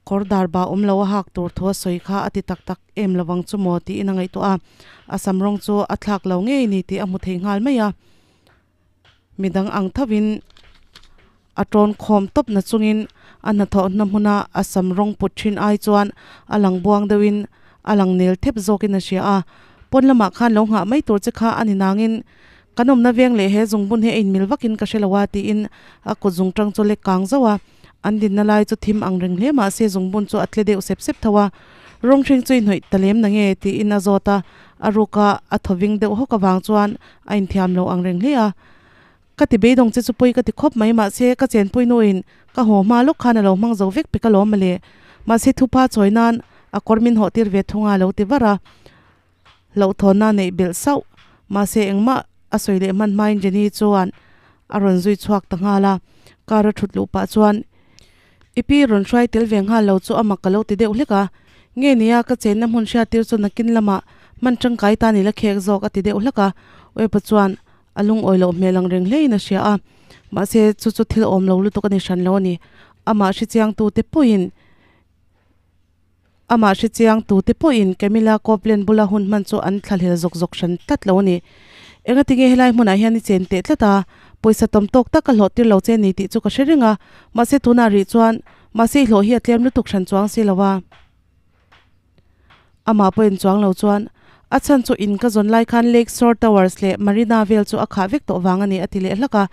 [SPEAKER 1] Kawr dar ba awm lo a hak tur thu a sawi kha a ti tak tak em lovang chu maw tiin a ngaihtuah a, a sam rawng chu a thlak lo ngei ni tih a hmu thei nghal mai a. Midang ang thovin a tawn khawm tawp na chungin a hnathawhna hmuna a sam rawng put thin ai chuan a lang buang deuhin a lang nel thep zawkin a hria a, pawn lamah khan lo nghah mai tur che kha a ni nangin kan awmna veng leh he zungbun hi a inmil vakin ka hre lo a tiin a kut zungtang chu lek kang zauh a. An dinna lai chu thim ang reng hle mahse zungbun chu a tle deuh sep sep tho a, rawng hring chu i hnawih ta lem na nge tiin a zawt a, a ruka a thawving deuh hawk avang chuan a inthiam lo ang reng hle a. Ka ti beidawng che chu pawi ka ti khawp mai mahse ka chenpui nuin ka haw hma lawk khan a lo hmang zo vek pek alawm mawle mahse thupa chawi nan a kawr min hawh tir ve thung a lo ti var a, hlauhthawnna neih belh sauh mahse engmah a sawi leh hman hmain Jenny chuan a rawn zui chhuak ta nghal a, car a thut luh pah chuan i pi rawn hruai tel ve nghal lo chu a mak ka lo ti deuh hlek a, nge nia ka chenna hmun hriat tir chu nakin lamah hman tangkai tan i la khek zawk a ti deuh hlek a, Webb-a chuan a lungawi loh hmel ang reng hlein a hria a, mahse chu chu thil awm lo lutuk a ni hran lo a ni. Amah hrechiang tute pawhin Amah hrechiang tute pawhin Camilla Copeland bula hun hman chu an thlahlel zawk zawk hran tlat lo a ni. Engatinge helai hmunah hian i chen teh tlat a, pawisa tam tawk tak ka hlawh tir lo che ni tih chu ka hre reng a, mahse tunah rih chuan mahse i hlawh hi a tlem lutuk hran chuang si lo a. Amah pawhin chuang lo chuan a chhan chu in ka zawn lai khan Lake Shore Towers leh Marina vel chu a khah vek tawh vang a ni a ti leh hlak a,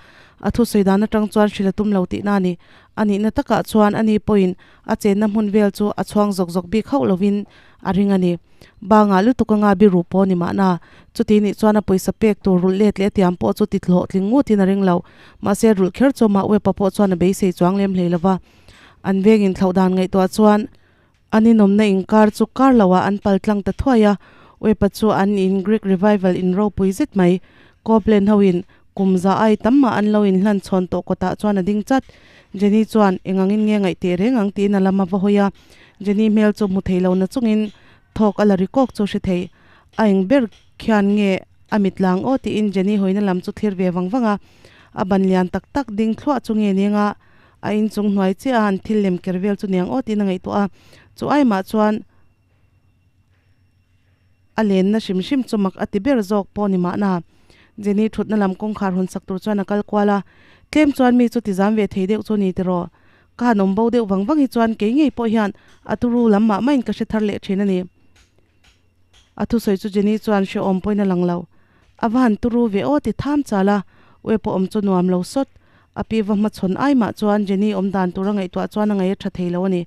[SPEAKER 1] a thusawi dan atang chuan hrilh a tum lo tihna a ni. A nihna takah chuan ani pawhin a chenna hmun vel chu a chhuang zawk zawk bik hauh lovin a ring a ni. Bangah lutuk anga biru pawh ni mahna, chuti nih chuan a pawisa pek tur rulh let leh tiam pawh chu ti hlawhtling ngutin a ring lo. Mahse rulh kher chu mah Webb-a pawh chuan a beisei chuang lem hlei lova. An vengin thlauh dan ngaihtuah chuan an inawmna inkar chu kar loah an pal tlang ta thuai a. Webb-a chu an in Greek Revival in ropui zet mai. Copeland hoin Kum za ai tam mah an lo inhlan chhawn tawh kawtah chuan a ding chat. Jenny chuan, Eng angin nge ngaih teh reng ang? tiin a lam a va hawi a. Jenny hmel chu hmu thei lo na chungin thawk a la ri kawk chu hre thei. A eng ber khian nge a mit lang aw? tiin Jenny hawina lam chu thlir ve vang vang a. A ban lian tak tak ding thluah chu nge ning a, a inchung hnuai chiah a han thil lem ker vel chu niang aw tiin a ngaihtuah a. Chu ai mah chuan A lenna hrim hrim chu mak a ti ber zawk pawh ni mahna. Jenny thutna lam kawngkhar hawn sak tur chuan a kal kual a, tlem chuan mi chu ti zam ve thei deuh chu ni tiraw. Ka han awm bo deuh vang vang hi chuan kei ngei pawh hian a turu lam mah mahin ka hre thar leh thin a ni. A thusawi chu Jenny chuan hrehawm pawhin a lang lo. A va han turu ve aw ti tham chal a, Web a awm chu nuam lo sawt. A pi va hmachhawn ai mah chuan Jenny awm dan tur a ngaihtuah chuan a ngaih a tha thei lo a ni.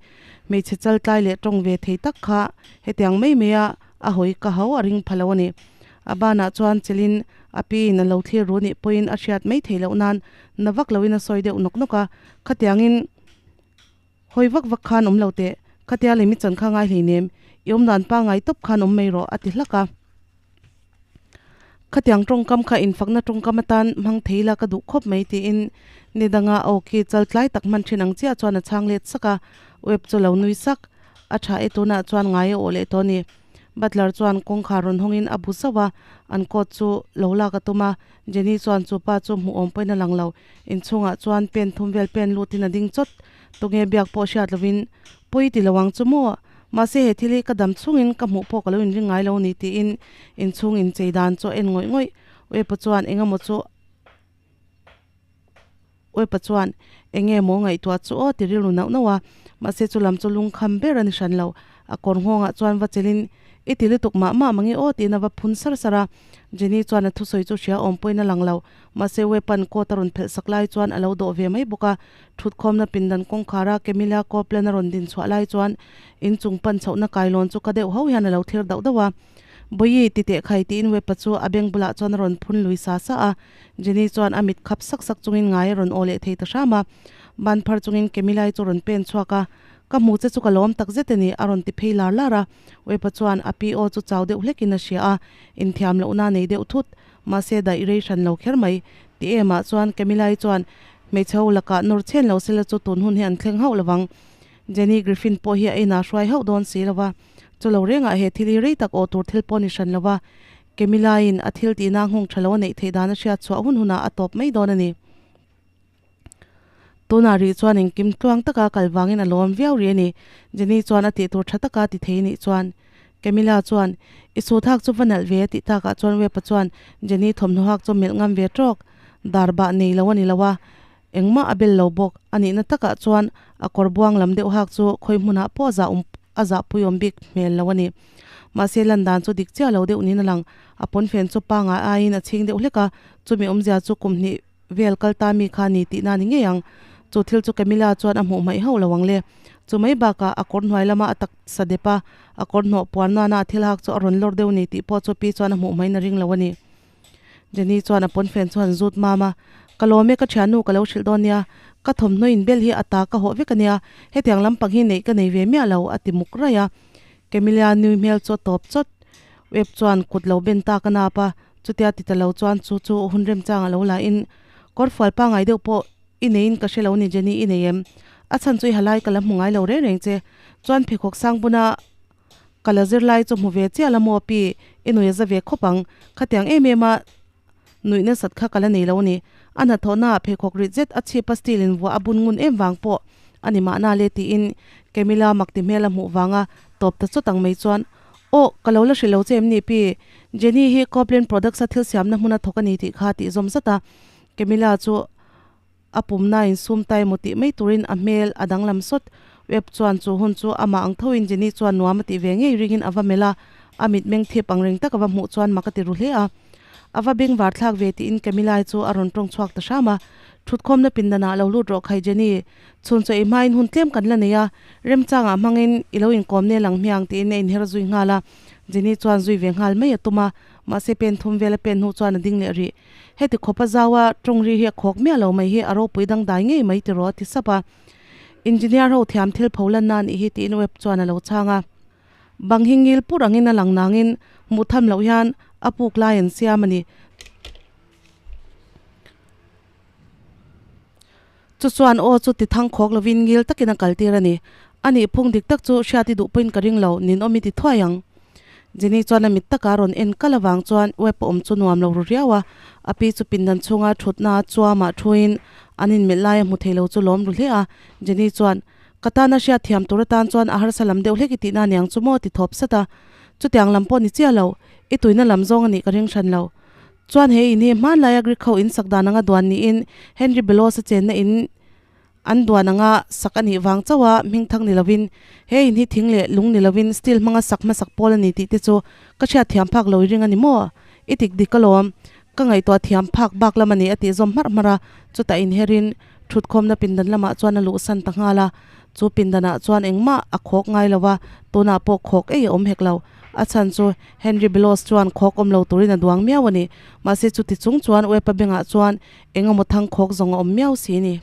[SPEAKER 1] Hmeichhe chal tlai leh tawng ve thei tak kha hetiang mai mai a a hawi ka ho a ring pha lo a ni. A banah chuan chelin a pi in a lo thlir ru nih pawhin a hriat mai thei loh nan na vak loin a sawi deuh nawk nawk a, khatiangin Hawi vak vak khan awm lo teh, khatia lei mi chan kha ngai hleinem, i awm dan pangai tawp khan awm mai rawh, a ti hlak a. Khatiang tawngkam kha infakna tawngkam atan hmang thei la ka duh khawp mai tiin ni danga a awki chal tlai tak hman thin ang chiah chuan a chhang let sak a, Webb chu lo nui sak. A tha e tunah chuan ngai a awh leh tawh a ni. Butler chuan kawngkhar rawn hawngin a bu zauh a, an coat chu lo lak a tum a, Jenny chuan chu pa chu hmuh awm pawhin a lang lo, inchhungah chuan pen thum vel pen lutin a ding chawt. Tunge biak pawh hriat lovin, Pawi ti lo ang chu maw? Mahse he thil hi ka dam chhungin ka hmuh pawh ka lo inring ngai lo ni tiin inchhung inchei dan chu a en ngawih ngawih. Wepa chuan eng emaw chu Wepa chuan eng nge maw ngaihtuah chu aw ti rilru nauh nauh a, mahse chu lam chu lungkham ber a ni hran lo. A kawr nghawngah chuan va chelin I ti lutuk mah mah mange aw tiin a va phun sar sar a. Jenny chuan a thusawi chu hria awm pawhin a lang lo. Mahse Wepan coat a rawn phelh sak lai chuan a lo dawh ve mai bawk a. Thutkhawmna pindan kawngkhara Camilla Copeland a rawn din chhuah lai chuan inchung pan chhohna kailawn chu ka deuh ho hian a lo thlir dauh dauh a. Bawihi, ti teh khai tiin Webb-a chu a beng bulah chuan a rawn phun lui sa sa a. Jenny chuan a mit khap sak sak chungin ngai a rawn aw leh thei ta hram a. Ban phar chungin Camilla-i chu a rawn pen chhuak a, Ka hmu che chu ka lawm tak zet a ni, a rawn ti phei lar lar a. Webb-a chuan a pi aw chu chau deuh hlekin a hria a, inthiam lohna a nei deuh thut. Mahse daih rei hran lo kher mai. Ti emah chuan Camilla-i chuan hmeichhe ho lakah nawr chhen lo sela chu tun hun hi an thleng hauh lovang. Jenny Griffin pawh hi a inah hruai hauh dawn si lova. Chu lo rengah he thil hi rei tak awh tur thil pawh ni hran lova. Camilla-in a thil tihna nghawng tha lo a neih theih dan a hriat chhuah hun hunah a tawp mai dawn a ni. Tunah rih chuan engkim tluang taka kal vangin a lawm viau rih a ni. Jenny chuan a tih tur tha taka ti thei nih chuan. Camilla chuan, I suit hak chu va nalh ve a tih takah chuan Webb-a chuan Jenny thawmhnaw hak chu melh ngam ve tawk. Dar bah nei lo a ni lo a, engmah a bel lo bawk. A nihna takah chuan a kawr buang lam deuh hak chu khawi hmunah pawh a zah awm a zahpui awm bik hmel lo a ni. Mahse lan dan chu dik chiah lo deuh niin a lang. A pawnfen chu pangai aiin a chhing deuh hlek a, chumi awmzia chu kum hnih Vel kal ta mi kha ni tihna ni ngei ang. Chu thil chu Camilla chuan a hmuh hmaih hauh lo ang le. Chu mai bakah a kawr hnuai lama a taksa dep a, a kawr hnawh puan nana a thil hak chu a rawn lawr deuh ni tih pawh chu pi chuan a hmuh hmain a ring lo a ni. Jenny chuan a pawnfen chu han zut mam a, Ka lawm e ka thiannu ka lo hrilh dawn nia, ka thawmhnaw inbel hi a ta ka hawh vek a nia, hetiang lampang hi neih ka nei ve miah lo a ti muk raih a. Camilla nui hmel chu a tawp chawt. Webb chuan kut lo ben tak a nap a, Chutia ti ta lo chuan chu chu hun remchang a lo la in kawrfual pangai deuh pawh i nei in ka hre lo ni Jenny i nei em? A chhan chu i halai ka la hmu ngai lo reng reng che. Chuan pheikhawk sang buna ka la zir lai chu hmu ve chiah la maw pi i nui a za ve khawp ang. Khatiang em em a nuih nasat kha ka la nei lo a ni. A hnathawhna ah pheikhawk rit zet a chhip a steel in vuah a bun ngun em vang pawh. a ni mahna le tiin Camilla mak ti hmel a hmuh vanga tawp ta chawt ang mai chuan Aw, ka lo la hrilh lo che em ni pi? Jenny hi Copeland Products a thil siamna hmuna thawk a ni tih kha tih zawm zat a. Camilla chu a pumna in sum ta emaw tih mai turin a hmel a danglam sawt. Webb chuan chu hun chu amah ang thoin Jenny chuan nuam a tih ve ngei ringin a va melh a, a mitmeng thip ang reng tak a va hmuh chuan mak a ti ru hle a. A va beng var thlak ve tiin Camilla-i chu a rawn tawng chhuak ta hram a, Thutkhawmna pindanah lo lut rawh khai Jenny, chhun chaw ei hmain hun tlem kan la nei a, remchangah hmangin i lo inkawm nel ang hmiang tiin a inher zui nghal a, Jenny chuan zui ve nghal mai a tum a, mahse pen thum vel a pen hnu chuan a ding leh rih. Heti khawpa zaua tawng ri hi a khawk miah lo mai hi a ropui dangdai ngei mai tiraw a ti sap a. Engineer ho thiam thil pho lan na anih hi tiin Webb chuan a lo chhang a. Bang hi ngil pur angin a lang nangin hmuh tham loh hian a puk lai an siam a ni. Chu chuan aw chu ti thang khawk lovin ngil takin a kal tir a ni. A nih phung dik tak chu hriat i duh pawhin ka ring lo, ninawm i ti thuai ang. Jenny chuan a mit taka rawn en kal avang chuan web a awm chu nuam lo ru riau a, a pi chu pindan chhunga thutna chuamah thuin an inmelh lai a hmu thei lo chu lawm ru hle a. Jenny chuan, Ka tana hriat thiam tur atan chuan a harsa lam deuh hlek i tihna aniang chu maw ti thawp sat a. Chutiang lam pawh ni chiah lo, i tuina lam zawng a nih ka ring hran lo. Chuan he in hi hmanlaia Greek ho in sak dan anga duan niin Henry Bellows a chenna in an duan anga sak a nih vang chauh a hmingthang ni lovin he in hi thing leh lung ni lovin steel hmanga sak hmasak pawl a ni tih te chu ka hriat thiam phak lo i ring a ni maw? I tik dik alawm. Ka ngaihtuah thiam phak bak lam a ni a tih zawm hmarh hmarh a, chutah inherin Thutkhawmna pindan lamah chuan a luhsan ta nghal a, chu pindanah chuan engmah a khawk ngai lo va, tunah pawh khawk ei a awm hek lo. A chhan chu Henry Bellows chuan khawk awm lo turin a duang miau a ni. Mahse chuti chung chuan Webb-a bengah chuan eng emaw thang khawk zawng a awm miau si a ni.